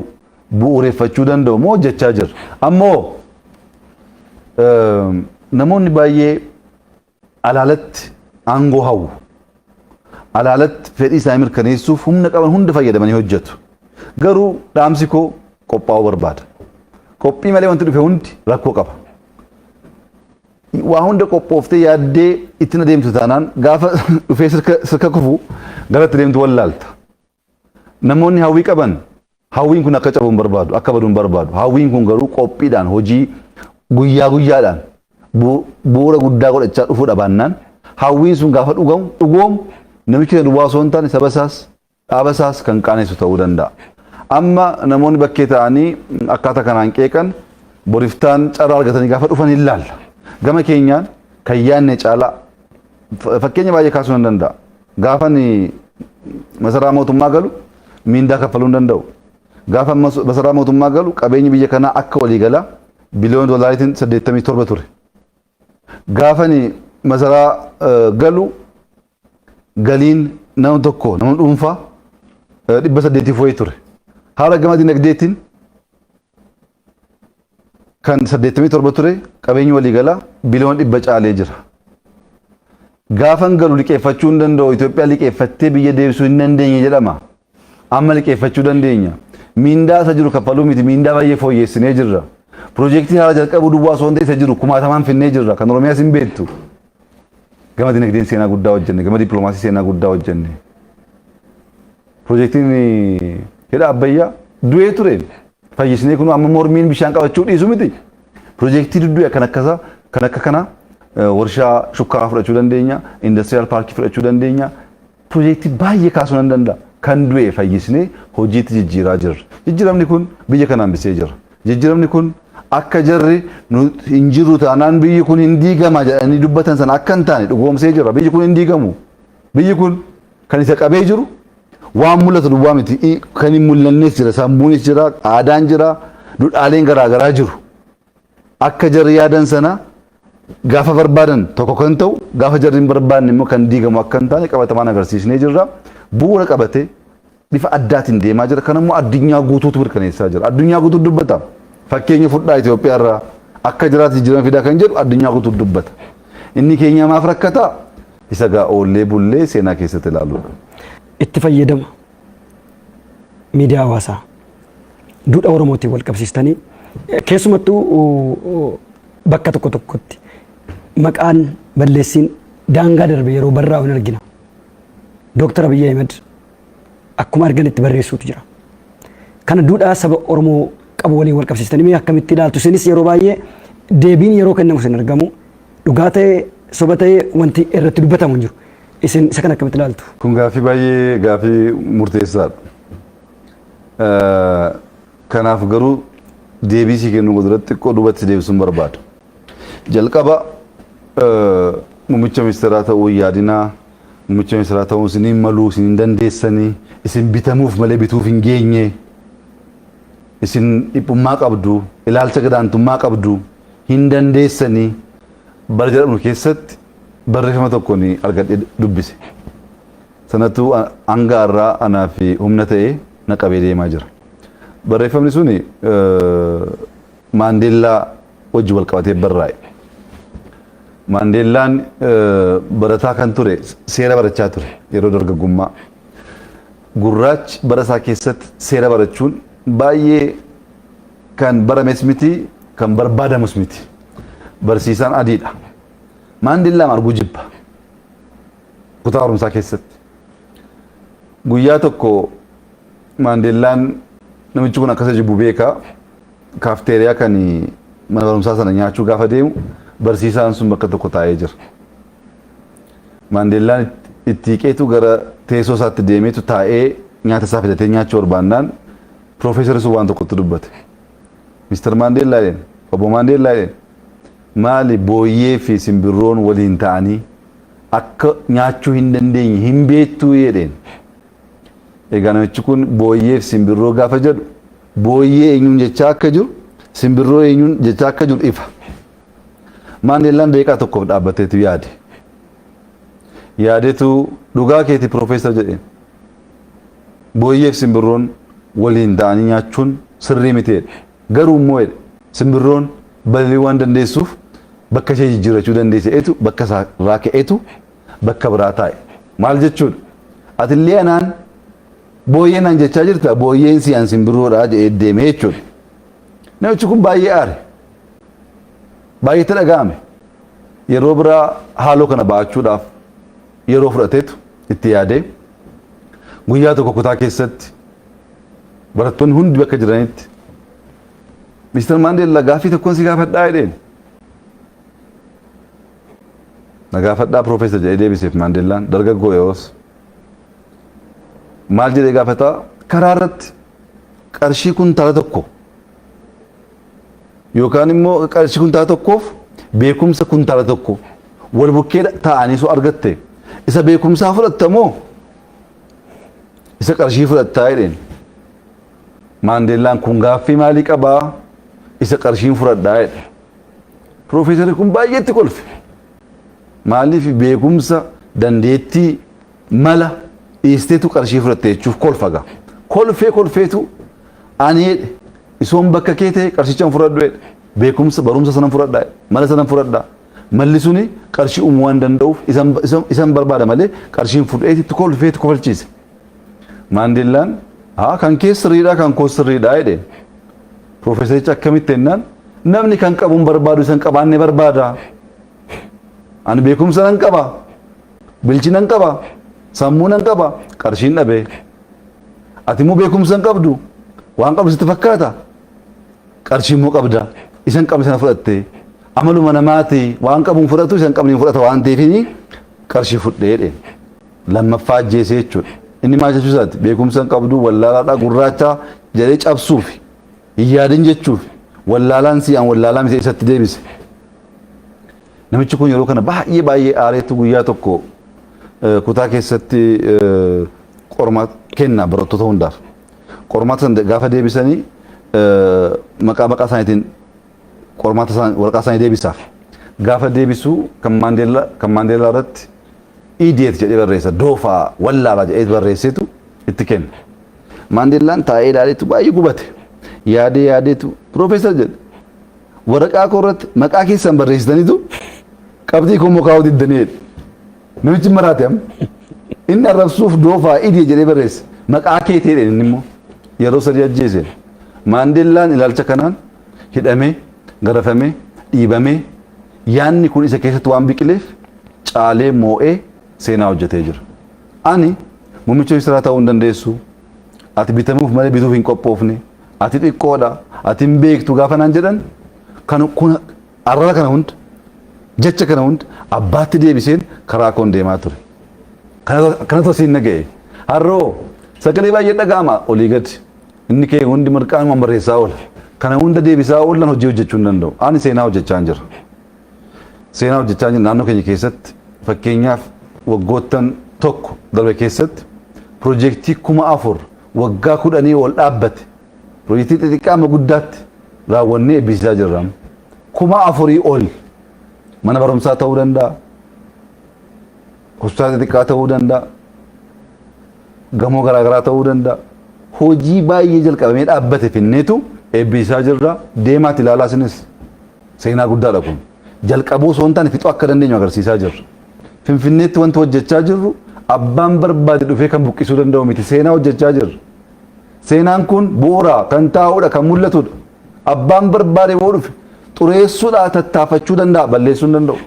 bu'uureffachuu danda'u moo hojjechaa jirra. Ammoo namoonni baay'ee alaalatti aangoo hawwu. Alaalatti fedhii isaanii mirkaneessuuf humna qaban hunda fayyadamanii hojjetu. Garuu dhaamsi koo qophaa'uu barbaada. Qophii malee wanti dhufe hundi rakkoo qaba. Waa hunda qophooftee yaaddee ittiin adeemtu taanaan gaafa dhufee sirka kufu gara itti deemtu wallaalta. Namoonni hawwii qaban hawwiin kun akka cabu hin barbaadu, akka badu hin barbaadu. Hawwiin kun garuu qophiidhaan hojii guyyaa guyyaadhaan bu'uura guddaa godhachaa dhufuu dhabaannaan hawwiin sun gaafa dhugamu dhugoomu namichi kana duwwaa osoo hin taane saba isaas dhaaba isaas kan qaanessu ta'uu danda'a. Amma namoonni bakkee ta'anii akkaataa kanaan qeeqan boriftaan carraa argatanii gaafa dhufan hin laalla. Gama keenyaan Kan yaadne caalaa fakkeenya baay'ee kaasuu nan danda'a. Gaafan masaraa mootummaa galu miindaa kaffaluu hin danda'u. Gaafa masaraa mootummaa galu qabeenyi biyya kanaa akka waliigalaa biliyoona doolaariitiin 87 ture. Gaafan masaraa galu galiin nama tokko nama dhuunfaa 800 wayii ture. Haala gama dinagdeetiin kan 87 ture qabeenyi waliigalaa biliyoona 100 caalee jira. Gaafan galu liqeeffachuu hin danda'u, Itoophiyaa liqeeffattee biyya deebisuu hin dandeenye jedhama. Amma liqeeffachuu dandeenya. Miindaa isa jiru kaffaluu miti, miindaa baay'ee fooyyessinee jirra. Piroojeektii haaraa jalqabuu duwwaa osoo hin ta'in isa jiru kumaatamaan finnee jirra. Kan Oromiyaas hin beektu. Gama dinagdeen seenaa guddaa hojjenne, gama dippiloomaasii seenaa guddaa hojjenne. Piroojeektiin hidha Abbayyaa du'ee ture. Fayyisnee kun amma mormiin bishaan qabachuu dhiisu miti. Piroojeektii duddu'e kan akkasa kan akka kana warshaa shukkaaraa fudhachuu dandeenya, indastiriyaal paarkii fudhachuu dandeenya. Piroojeektii baay'ee kaasuu nan danda'a. Kan du'e fayyisnee hojiitti jijjiiraa jirra. Jijjiiramni kun biyya kana hambisee jira. Jijjiiramni kun akka jarri nu hin jirru taanaan biyyi kun hin diigama jedhanii dubbatan sana akka hin taane dhugoomsee jira. Biyyi kun hin diigamu. Biyyi kun kan isa qabee jiru waan mul'atu duwwaa miti. Kan hin mul'annes jira. Sammuunis jira, aadaan jira, duudhaaleen garaagaraa jiru. Akka jarri yaadan sana gaafa barbaadan tokko kan ta'u, gaafa jarri hin barbaanne immoo kan diigamu akka hin taane qabatamaan agarsiisnee jirra. Bu'uura qabatee bifa addaatiin deemaa jira. Kan immoo addunyaa guutuutu mirkaneessaa jira. Addunyaa guutuutu dubbata. Fakkeenya fudhaa Itoophiyaa irraa akka jiraatu jijjiirama fidaa kan jedhu addunyaa guutuutu dubbata. Inni keenya maaf rakkataa? Isa gaa oollee bullee seenaa keessatti ilaaluudha. Itti fayyadama miidiyaa hawaasaa duudhaa Oromootiin wal qabsiistanii keessumattuu bakka tokko tokkotti maqaan balleessiin daangaa darbe yeroo barraa'u hin argina. Dooktar Abiyyi Ahimad akkuma arganitti barreessuutu jira. Kana duudhaa saba Oromoo qabu waliin wal qabsiistanii mee akkamitti ilaaltu? Isinis yeroo baay'ee deebiin yeroo kennamu isin argamu dhugaa ta'ee soba ta'ee wanti irratti dubbatamu hin jiru. Isin isa kana akkamitti ilaaltu? Kun gaaffii baay'ee gaaffii murteessaadha. Kanaaf garuu deebii sii kennuu duratti xiqqoo duubatti deebisuun barbaada. Jalqaba muummicha ministeeraa ta'uu hin yaadinaa, muummicha ministeeraa ta'uun isin hin maluu, isin hin dandeessanii, isin bitamuuf malee bituuf hin geenye, isin dhiphummaa qabdu, ilaalcha gadaantummaa qabdu, hin dandeessanii bara jedhamu keessatti barreeffama tokkoon argadhee dubbise. Sanatu hanga har'aa anaaf humna ta'ee na qabee deemaa jira. Barreeffamni suni Maandeellaa wajjin wal qabatee barraa'e. Maandeellaan barataa kan ture seera barachaa ture yeroo dargaggummaa. Gurraachi bara isaa keessatti seera barachuun baay'ee kan barames miti kan barbaadamus miti. Barsiisaan adiidha. Maandeellaan arguu jibba. Kutaa barumsaa keessatti. Guyyaa tokko Maandeellaan namichi kun akkasa jibbu beeka. Kaafteeriyaa kan mana barumsaa sana nyaachuu gaafa deemu barsiisaan sun bakka tokko taa'ee jira. Maandeellaan itti hiiqeetu gara teessoo isaatti deemeetu taa'ee nyaata isaa fidatee nyaachuu barbaannaan piroofeesarri sun waan tokkotti dubbate. Mister Maandeellaa jedheen, obbo Maandeellaa jedheen, maali booyyee fi simbirroon waliin ta'anii akka nyaachuu hin dandeenye hin beektuu jedheen. Egaa namichi kun booyyee fi simbirroo gaafa jedhu booyyee eenyuun jechaa akka jiru simbirroo eenyuun jechaa akka jiru ifa. Maandeellaan daqiiqaa tokkoof dhaabbateetu yaade. Yaadetu dhugaa keeti piroofeesar jedheen. Booyyee fi simbirroon waliin ta'anii nyaachuun sirrii miti jedhe. Garuu immoo jedhe simbirroon balali'uu waan dandeessuuf bakka ishee jijjiirrachuu dandeesse etu bakka isaa irraa ka'etu bakka biraa taa'e. Maal jechuudha? Atillee anaan booyyee naan jechaa jirta booyyeen si an simbirroodha jedhee deeme jechuudha. Namichi kun baay'ee aare. Baay'ee itti dhaga'ame. Yeroo biraa haaloo kana ba'achuudhaaf yeroo fudhateetu itti yaadee guyyaa tokko kutaa keessatti barattoonni hundi bakka jiranitti Mister Maandeellaa gaaffii tokkoon si gaafadhaa jedheen. Na gaafadhaa piroofeesar jedhee deebiseef Maandeellaan dargaggoo yeroos. Maal jedhee gaafataa karaa irratti qarshii kuntaala tokko yookaan immoo qarshii kuntaala tokkoof beekumsa kuntaala tokko wal bukkee taa'anii soo argatte isa beekumsaa fudhatta moo isa qarshii fudhattaa jedheen. Maandeellaan kun gaaffii maalii qabaa, isa qarshiin fudhadhaa jedhe. Piroofeesarri kun baay'eetti kolfe. Maaliif beekumsa, dandeettii, mala dhiisteetu qarshii fudhatte jechuuf kolfa gaa. Kolfee kolfeetu ani jedhe isoon bakka kee ta'e qarshichan fudhadhu jedhe. Beekumsa barumsa sanan fudhadhaa jedhe. Mala sanan fudhadhaa. Malli suni qarshii uumuu waan danda'uuf isan barbaada malee qarshiin fudheetitti kolfeetu kofalchiise. Maandeellaan haa kan kee sirriidhaa kan koo sirriidhaa jedheen. Piroofeesarichi akkamitti jennaan namni kan qabuun barbaadu isan qabaanne barbaada. Ani beekumsa nan qaba. Bilchina nan qaba. Sammuu nan qaba. Qarshiin dhabee. Ati immoo beekumsa hin qabdu. Waan qabdu sitti fakkaata. Qarshii immoo qabda. Isan qabne sana fudhatte. Amaluma namaati waan qabuun fudhatu isan qabne fudhata waan ta'eef qarshii fudhee jedheen. Lammaffaa ajjeesee jechuudha. Inni maal jechuu isaati? Beekumsa hin qabdu, wallaalaadha, gurraacha jedhee cabsuuf, hin yaadin jechuuf, wallaalaan si an wallaalaa miti isatti deebise. Namichi kun yeroo kana baay'ee baay'ee aareetu guyyaa tokko kutaa keessatti qormaata kenna barattoota hundaaf. Qormaata sana gaafa deebisanii maqaa maqaa isaaniitiin qormaata isaanii waraqaa isaanii deebisaaf. Gaafa deebisuu kan Maandeellaa kan Maandeellaa irratti idiot jedhee barreessa, doofaa wallaalaa jedhee barreesseetu itti kenna. Maandeellaan taa'ee ilaaleetu baay'ee gubate. Yaadee yaadeetu piroofeesar jedhe. Waraqaa koo irratti maqaa keessan barreessitaniitu qabxii koo immoo kaa'uu diddanii jedhe. Namichi maraate amma. Inni arrabsuuf doofaa idiot jedhee barreesse. Maqaa keetii jedhe inni immoo yeroo sadii ajjeese. Maandeellaan ilaalcha kanaan hidhamee, garafamee, dhiibamee yaanni kun isa keessatti waan biqileef caalee moo'ee seenaa hojjetee jira. Ani muummicha ministeeraa ta'uu hin dandeessu. Ati bitamuuf malee bituuf hin qophoofne. Ati xiqqoodha. Ati hin beektu gaafa naan jedhan kan kun arraba kana hunda jecha kana hunda abbaatti deebiseen karaa koon deemaa ture. Kanatu asiin na ga'e. Har'oo sagalee baay'ee dhaga'ama olii gadi. Inni kee hundi mirqaanumaan barreessaa oola. Kana hunda deebisaa oolan hojii hojjechuu hin danda'u. Ani seenaa hojjechaa jira. Seenaa hojjechaa jira naannoo keenya keessatti fakkeenyaaf waggoottan tokko darbe keessatti piroojeektii 4000 waggaa 10 ol dhaabbate piroojeektii xixiqqaa amma guddaatti raawwannee eebbisiisaa jirra. 4000 ol mana barumsaa ta'uu danda'a. Hospitaala xixiqqaa ta'uu danda'a. Gamoo garaagaraa ta'uu danda'a. Hojii baay'ee jalqabamee dhaabbate finneetu eebbisiisaa jirra. Deemaati ilaalaa isinis seenaa guddaadha kun. Jalqabuu osoo hin taane fixuu akka dandeenyu agarsiisaa jirra. Finfinneetti wanti hojjechaa jirru abbaan barbaade dhufee kan buqqisuu danda'u miti. Seenaa hojjechaa jirra. Seenaan kun bu'uura kan taa'udha kan mul'atudha. Abbaan barbaade yoo dhufe xureessuudhaa tattaafachuu danda'a balleessuu hin danda'u.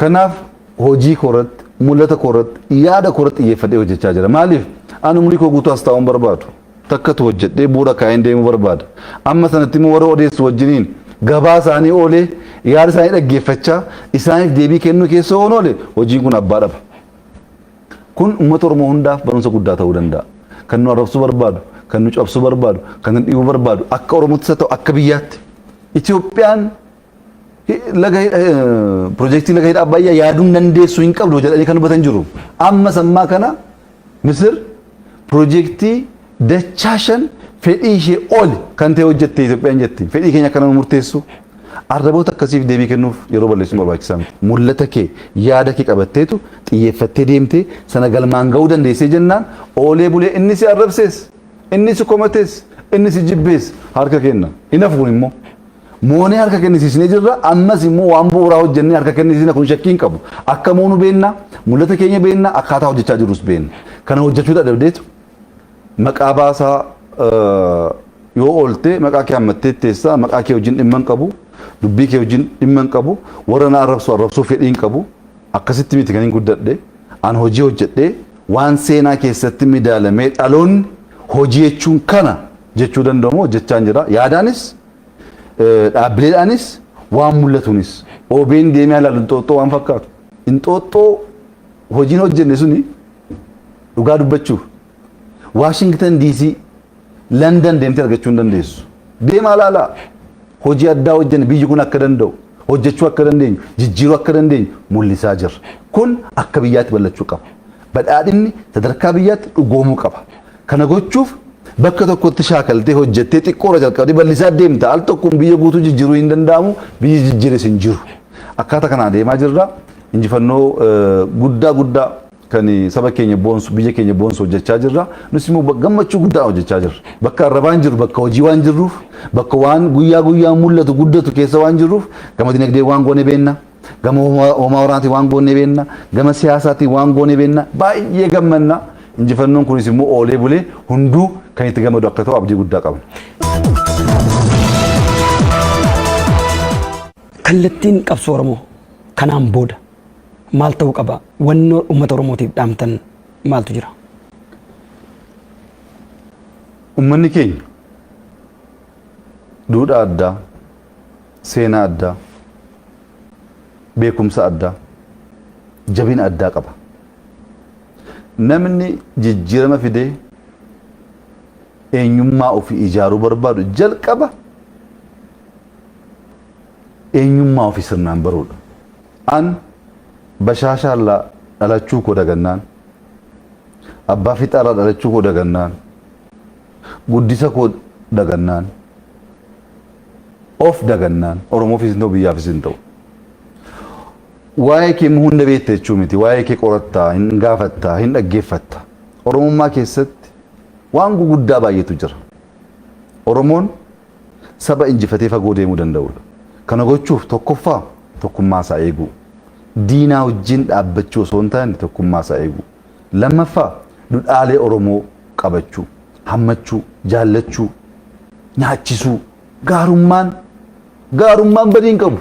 Kanaaf hojii koo irratti, mul'ata koo irratti, yaada koo irratti xiyyeeffadhee hojjechaa jira. Maaliif? Ani umurii koo guutuu as taa'uun barbaadu. Takkatu hojjedhee bu'uura kaa'een deemuu barbaada. Amma sanatti immoo warra odeessu wajjiniin gabaa isaanii oolee yaada isaanii dhaggeeffachaa isaaniif deebii kennuu keessa oon oole hojiin kun abbaa dhaba. Kun uummata Oromoo hundaaf barumsa guddaa ta'uu danda'a. Kan nu arrabsuu barbaadu, kan nu cabsuu barbaadu, kan nu dhiibuu barbaadu akka Oromootti isa ta'u akka biyyaatti. Itoophiyaan laga piroojeektii laga hidha Abbayyaa yaaduu hin dandeessu hin qabdu jedhanii kan dubbatan jiru. Amma sammaa kana Misir piroojeektii dachaa shan fedhii ishee ol kan ta'e hojjette Itoophiyaan jetti. Fedhii keenya akka nama murteessu arraboota akkasiif deebii kennuuf yeroo balleessuun barbaachisaa miti. Mul'ata kee yaada kee qabatteetu xiyyeeffattee deemtee sana galmaan ga'uu dandeessee jennaan oolee bulee inni si arrabsees inni si komatees inni si jibbees harka kenna. Hin hafu kun immoo. Moonee harka kennisiisnee jirra. Ammas immoo waan bu'uuraa hojjennee harka kennisiisna kun shakkii hin qabu. Akka moonu beenna, mul'ata keenya beenna, akkaataa hojjechaa jirrus beenna. Kana hojjechuu dadhabdeetu maqaa baasaa yoo oolte maqaa kee hammattee teessaa, maqaa kee wajjin dhimma hin qabu, dubbii kee wajjin dhimma hin qabu, warra na arrabsu arrabsuu fedhii hin qabu. Akkasitti miti kan hin guddadhe. An hojii hojjedhee waan seenaa keessatti midaalamee dhaloonni hojii jechuun kana jechuu danda'u hojjechaa jira. Yaadaanis dhaabbileedhaanis waan mul'atuunis OBN deemee ilaalu Inxooxxoo waan fakkaatu. Inxooxxoo hojiin hojjenne suni dhugaa dubbachuuf Waashingtan DC, London deemtee argachuu hin dandeessu. Deemaa ilaalaa. Hojii addaa hojjenne biyyi kun akka danda'u. Hojjechuu akka dandeenyu, jijjiiruu akka dandeenyu mul'isaa jirra. Kun akka biyyaatti bal'achuu qaba. Badhaadhinni sadarkaa biyyaatti dhugoomuu qaba. Kana gochuuf bakka tokkotti shaakaltee hojjettee xiqqoorra jalqabdee bal'isaa deemta. Al tokkoon biyya guutuu jijjiiruu hin danda'amu, biyyi jijjiires hin jiru. Akkaataa kanaan deemaa jirra. Injifannoo guddaa guddaa kan saba keenya boonsu, biyya keenya boonsu hojjechaa jirra. Nus immoo gammachuu guddaan hojjechaa jirra. Bakka arrabaa hin jirru, bakka hojii waan jirruuf, bakka waan guyyaa guyyaan mul'atu guddatu keessa waan jirruuf, gama dinagdee waan goone beenna, gama homaa waraanaatiin waan goone beenna, gama siyaasaatiin waan goone beenna, baay'ee gammanna. Injifannoon kunis immoo oolee bulee hunduu kan itti gammadu akka ta'u abdii guddaa qabna. Kallattiin qabsoo Oromoo kanaan booda maal ta'uu qaba? Wanni uummata Oromootiif dhaamtan maaltu jira? Uummanni keenya duudhaa addaa, seenaa addaa, beekumsa addaa, jabina addaa qaba. Namni jijjiirama fidee eenyummaa ofii ijaaruu barbaadu jalqaba eenyummaa ofii sirnaan baruudha. An Bashaashaarraa dhalachuu koo dagannaan, Abbaa Fiixaarraa dhalachuu koo dagannaan, guddisa koo dagannaan, of dagannaan Oromoofis hin ta'u, biyyaafis hin ta'u. Waa'ee kee immoo hunda beekta jechuu miti. Waa'ee kee qorattaa, hin gaafattaa, hin dhaggeeffatta. Oromummaa keessatti waan guguddaa baay'eetu jira. Oromoon saba injifatee fagoo deemuu danda'udha. Kana gochuuf tokkoffaa tokkummaa isaa eeguu. Diinaa wajjin dhaabbachuu osoo hin taane tokkummaa isaa eeguu. Lammaffaa dudhaalee Oromoo qabachuu, hammachuu, jaallachuu, nyaachisuu, gaarummaan gaarummaan badii hin qabu.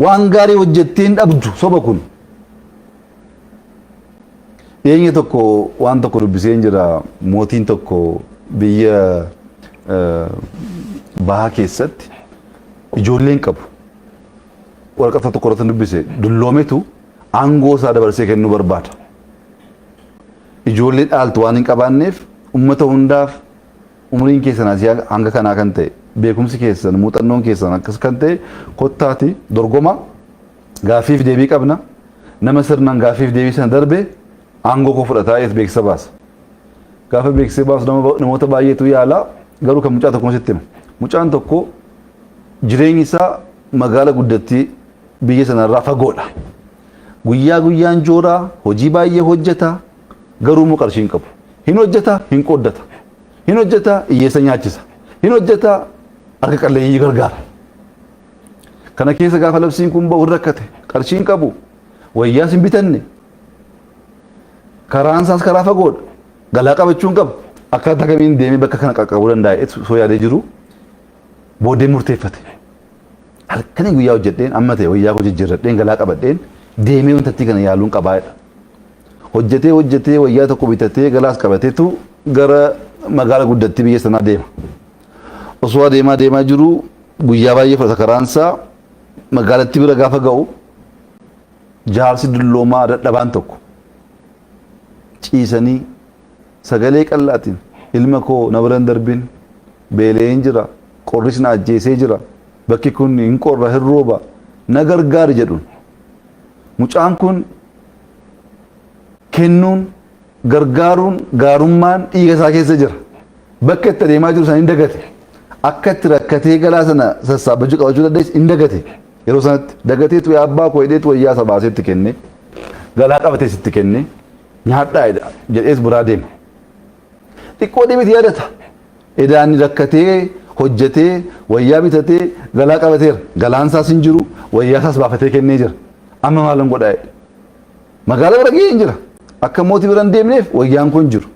Waan gaarii hojjettee hin dhabdu soba kun. Dhiyeenya tokko waan tokko dubbiseen jira. Mootiin tokko biyya bahaa keessatti ijoolleen qabu. Waraqata tokko irratti dubbise, dulloometu aangoo isaa dabarsee kennuu barbaada. Ijoollee dhaaltu waan hin qabaanneef uummata hundaaf umriin keessan asii hanga kanaa kan ta'e, beekumsi keessan, muuxannoon keessan akkas kan ta'e, kottaati dorgoma, gaaffiif deebii qabna, nama sirnaan gaaffiif deebii sana darbe aangoo koo fudhataa jedheet beeksisa baasa. Gaafa beeksisee baasu namoota baay'eetu yaala, garuu kan mucaa tokko sitti hima. Mucaan tokko jireenyi isaa magaala guddattii biyya sanarraa fagoodha. Guyyaa guyyaan jooraa, hojii baay'ee hojjeta, garuu immoo qarshii hin qabu. Hin hojjeta, hin qooddata. Hin hojjeta, hiyyeessa nyaachisa. Hin hojjeta, harka qalleeyyii gargaara. Kana keessa gaafa labsiin kun bahu hin rakkate. Qarshii hin qabu. Wayyaas hin bitanne. Karaan isaas karaa fagoodha. Galaa qabachuu hin qabu. Akkaataa kamiin deemee bakka kana qaqqabuu danda'a osoo yaadee jiru booddee murteeffate. Halkanii guyyaa hojjedheen amma ta'e wayyaa koo jijjiirradheen galaa qabadheen deemee wantattii kana yaaluun qabaa jedha. Hojjetee hojjetee wayyaa tokko bitatee galaas qabateetu gara magaala guddattii biyya sanaa deema. Osoo adeemaa deemaa jiru guyyaa baay'ee fudhata karaan isaa, magaalattii bira gaafa ga'u jaarsi dulloomaa dadhabaan tokko ciisanii sagalee qal'aatiin, "Ilma koo, na bira hin darbin, beela'een jira, qorris na ajjeesee jira, bakki kun hin qorra, hin rooba, na gargaari" jedhuun. Mucaan kun kennuun, gargaaruun, gaarummaan dhiiga isaa keessa jira. Bakka itti adeemaa jiru sana hin dagate. Akka itti rakkatee galaa sana sassaabbachuu qabachuu dandeessu hin dagate. Yeroo sanatti dagateetu "Yaa abbaa koo" jedheetu wayyaa isa baasee itti kenne. Galaa qabatees itti kenne. "Nyaadhaa" jedhees biraa deema. Xiqqoo deebiiti yaadata. Edaan rakkatee hojjetee wayyaa bitatee galaa qabateera. Galaan isaas hin jiru, wayyaa isaas baafatee kennee jira. Amma maalan godhaa jedhe. Magaalaa bira ga'ee hin jira. Akka mootii bira hin deemneef wayyaan kun jiru.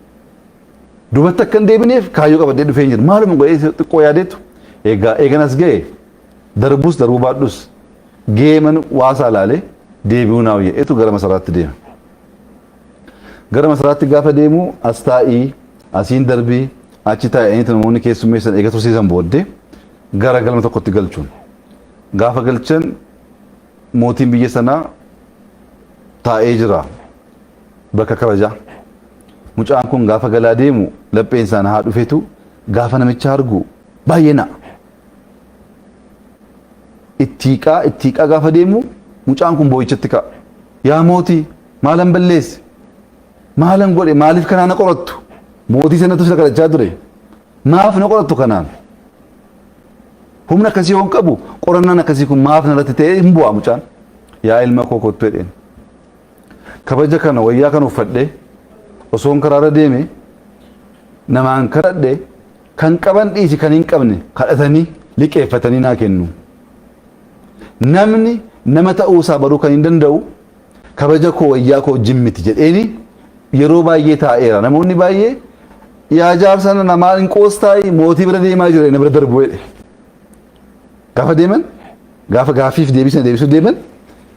Duubatti akka hin deebineef kaayyoo qabadhee dhufee hin jiru. Maaluma godhee xiqqoo yaadeetu egaa eeganas ga'e, darbus darbuu baadhus geeman waasaa laalee deebi'uu naa jedheetu gara masaraatti deema. Gara masaraatti gaafa deemu as taa'ii, asiin darbii, achi taa'anii namoonni keessummeessan eega tursiisan booddee gara galma tokkotti galchuun. Gaafa galchan mootiin biyya sanaa taa'ee jira bakka kabajaa. Mucaan kun gaafa galaa deemu lapheen isaa haa dhufetu gaafa namicha argu baay'ee na'a. Itti hiiqaa itti hiiqaa gaafa deemu mucaan kun boo'ichatti ka'a. Yaa mootii, maalan balleesse? Maalan godhe? Maaliif kanaan na qorattu? Mootii sanatu sila kadhachaa ture. Maaf na qorattu kanaan? Humna akkasii yoon qabu qorannaan akkasii kun maaf narratti ta'ee hin bu'aa mucaan. Yaa ilma koo kottu jedheen. Kabaja kana wayyaa kana uffadhee osoon karaarra deeme namaan kadhadhe kan qaban dhiisi kan hin qabne kadhatanii liqeeffatanii naa kennu. Namni nama ta'uu isaa baruu kan hin danda'u kabaja koo wayyaa koo wajjin miti jedheeni yeroo baay'ee taa'eera. Namoonni baay'ee yaa jaarsa nana maal hin qoostaayi mootii bira deemaa jira inni bira darbu jedhe. Gaafa deeman gaafa gaaffiif deebii sana deebisuu deeman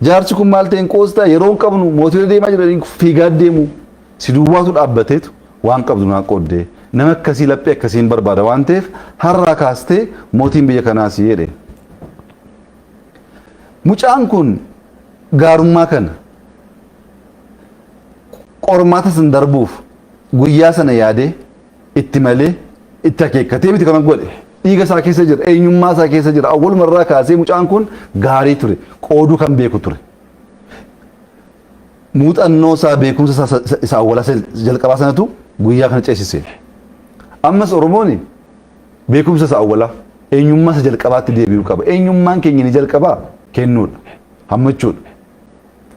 jaarsi kun maal ta'e hin qoostaa yeroo hin qabnu mootii bira deemaa jira fiigaa deemu si duwwaatu dhaabbateetu waan qabdu naa qooddee nama akkasii laphee akkasii hin barbaada waan ta'eef har'aa kaastee mootiin biyya kanaa si jedhe. Mucaan kun gaarummaa kana qormaata san darbuuf guyyaa sana yaadee itti malee itti akeekkatee miti kan godhe. Dhiiga isaa keessa jira, eenyummaa isaa keessa jira. Awwaluma irraa kaasee mucaan kun gaarii ture, qooduu kan beeku ture. Muuxannoo isaa beekumsa isaa isa awwalaa jalqabaa sanatu guyyaa kana ceesise. Ammas Oromoon beekumsa isa awwalaa eenyummaa isa jalqabaatti deebi'uu qaba. Eenyummaan keenya inni jalqabaa kennuudha, hammachuudha,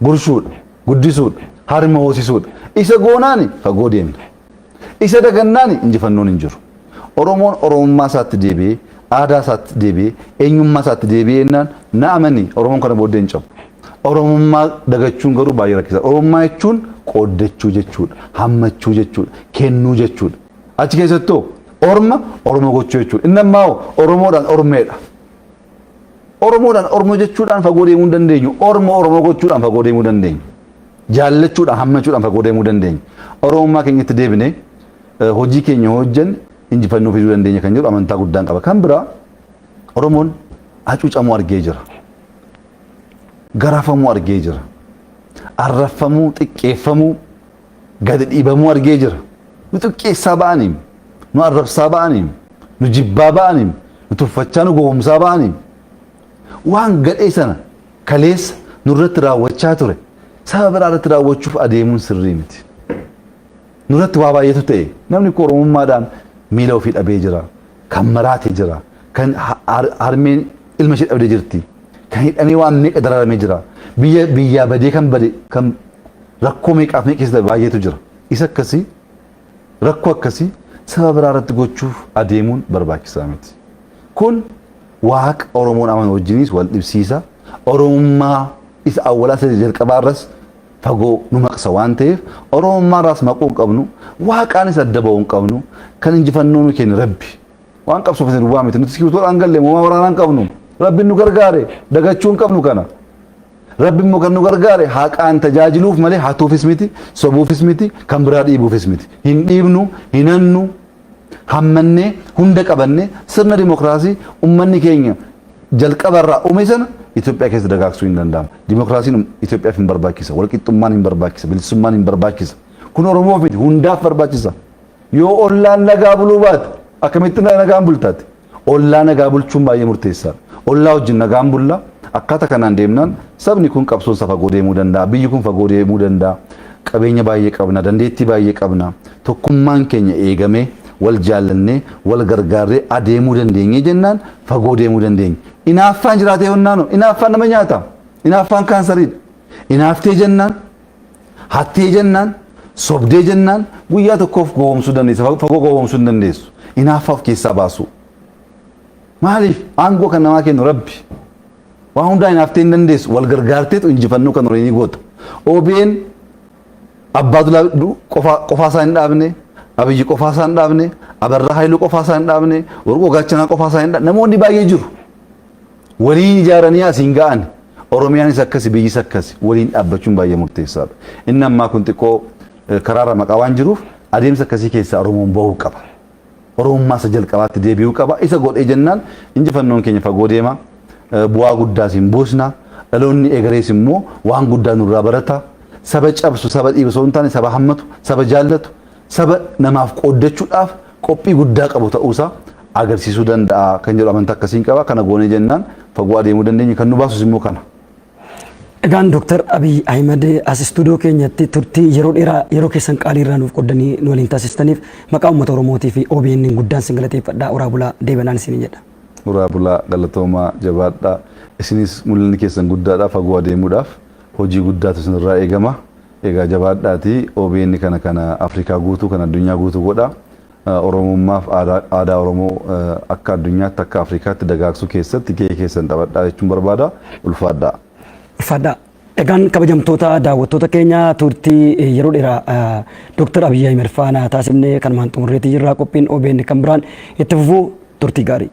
gurshuudha, guddisuudha, harma hoosisuudha. Isa goonaani fagoo deemna. Isa dagannaani injifannoon hin jiru. Oromoon Oromummaa isaatti deebi'ee, aadaa isaatti deebi'ee, eenyummaa isaatti deebi'ee jennaan na amani Oromoon kana booddee hin cabu. Oromummaa dagachuun garuu baay'ee rakkisaadha. Oromummaa jechuun qooddachuu jechuudha, hammachuu jechuudha, kennuu jechuudha. Achi keessattoo orma Oromoo gochuu jechuudha. Inni ammaa hoo Oromoodhaan ormeedha. Oromoodhaan Oromoo jechuudhaan fagoo deemuu hin dandeenyu. Orma Oromoo gochuudhaan fagoo deemuu dandeenya. Jaallachuudhaan hammachuudhaan fagoo deemuu dandeenya. Oromummaa keenyatti deebinee hojii keenya hojjenne injifannoo fiduu dandeenya kan jedhu amantaa guddaan qaba. Kan biraa Oromoon hacuucamuu argee jira. Garafamuu argee jira. Arrabfamuu, xiqqeeffamuu, gadi dhiibamuu argee jira. Nu xiqqeessaa ba'aniim, nu arrabsaa ba'aniim, nu jibbaa ba'aniim, nu tuffachaa nu gowwomsaa ba'aniim. Waan gadhee sana kaleessa nurratti raawwachaa ture saba biraa irratti raawwachuuf adeemuun sirrii miti. Nurratti waa baay'eetu ta'e. Namni koo Oromummaadhaan miila ofii dhabee jira. Kan maraate jira. Kan harmeen ilma ishee dhabdee jirti. Kan hidhamee waan meeqa dararamee jira. Biyya biyyaa badee kan bade kan rakkoo meeqaaf meeqa keessa darbe baay'eetu jira. Isa akkasii rakkoo akkasii saba biraa irratti gochuuf adeemuun barbaachisaa miti. Kun Waaqa Oromoon amanu wajjiniis wal dhibsiisa. Oromummaa isa awwalaa isa jalqabaa irras fagoo nu maqsa waan ta'eef Oromummaa irraas maquu hin qabnu, Waaqaanis adda ba'uu hin qabnu. Kan injifannoo nu kenne Rabbi. Waan qabsoofne duwwaa miti. Nuti sikiwutoodhaan galle moomaa waraanaa hin qabnu. Rabbi nu gargaare dagachuu hin qabnu kana. Rabbi immoo kan nu gargaare haqaan tajaajiluuf malee hatuufis miti, sobuufis miti, kan biraa dhiibuufis miti. Hin dhiibnu, hin hannu, hammannee hunda qabannee sirna dimokiraasii ummanni keenya jalqabarraa uume sana Itoophiyaa keessa dagaagsuu hin danda'ama. Dimokiraasiin Itoophiyaaf hin barbaachisa. Walqixxummaan hin barbaachisa. Bilisummaan hin barbaachisa. Kun Oromoof miti hundaaf barbaachisa. Yoo ollaan nagaa buluu baate akkamitti nagaan bultaati? Ollaa nagaa bulchuun baay'ee murteessaadha. Ollaa wajjin nagaan bulla. Akkaataa kanaan deemnaan sabni kun qabsoon isaa fagoo deemuu danda'a. Biyyi kun fagoo deemuu danda'a. Qabeenya baay'ee qabna. Dandeettii baay'ee qabna. Tokkummaan keenya eegamee wal jaallannee wal gargaarree adeemuu dandeenyee jennaan fagoo deemuu dandeenya. Inaaffaan jiraatee yonnaanoo inaaffaan nama nyaata. Inaaffaan kaansariidha. Inaaftee jennaan hattee jennaan sobdee jennaan guyyaa tokkoof gowwoomsuu dandeessa. Fagoo gowwoomsuu hin dandeessu. Inaaffaa of keessaa baasuu. Maaliif aangoo kan namaa kennu Rabbi. Waan hundaa inaaftee hin dandeessu. Wal gargaarteetu injifannoo kan horii ni goota. OBN Abbaa Dulaa qofaa isaa hin dhaabne, Abiyyi qofaa isaa hin dhaabne, Abarraa Haayiluu qofaa isaa hin dhaabne, Warquu Gaachanaa qofaa isaa hin dhaabne. Namoonni baay'ee jiru. Waliin ijaaranii asiin ga'an. Oromiyaanis akkasi, biyyis akkasi. Waliin dhaabbachuun baay'ee murteessaadha. Inni ammaa kun xiqqoo karaarra maqaa waan jiruuf adeemsa akkasii keessaa Oromoon bahuu qaba. Oromummaa isa jalqabaatti deebi'uu qaba. Isa godhee jennaan injifannoon keenya fagoo deema. Bu'aa guddaas hin buusna. Dhaloonni egerees immoo waan guddaa nurraa barata. Saba cabsu, saba dhiibu osoo hin taane saba hammatu, saba jaallatu, saba namaaf qooddachuudhaaf qophii guddaa qabu ta'uusaa agarsiisuu danda'a kan jedhu amantaa akkasiin qaba. Kana goonee jennaan Fagoo adeemuu dandeenya kan nu baasus immoo kana. Egaan Dooktar Abiy Ahimad as istuudiyoo keenyatti turtii yeroo dheeraa yeroo keessan qaalii irraa nuuf qoddanii nu waliin taasistaniif maqaa uummata Oromootii fi OBN guddaan sin galateeffadha. Horaa bulaa deebanaan isiniin jedha. Horaa bulaa, galatoomaa, jabaadhaa. Isinis mul'anni keessan guddaadha, fagoo adeemuudhaaf hojii guddaatu isinirraa eegama. Egaa jabaadhaatii OBN kana kana Afrikaa guutuu kan addunyaa guutuu godha. Oromummaaf aadaa Oromoo akka addunyaatti akka Afrikaatti dagaagsuu keessatti gahee keessan taphadhaa jechuun barbaada. Ulfaadhaa. Ulfaadhaa. Egaan kabajamtoota daawwattoota keenya turtii yeroo dheeraa Dooktar Abiy Ahimad faana taasifnee kanumaan xumurreetii jirra. Qophiin OBN kan biraan itti fufuu turtii gaarii.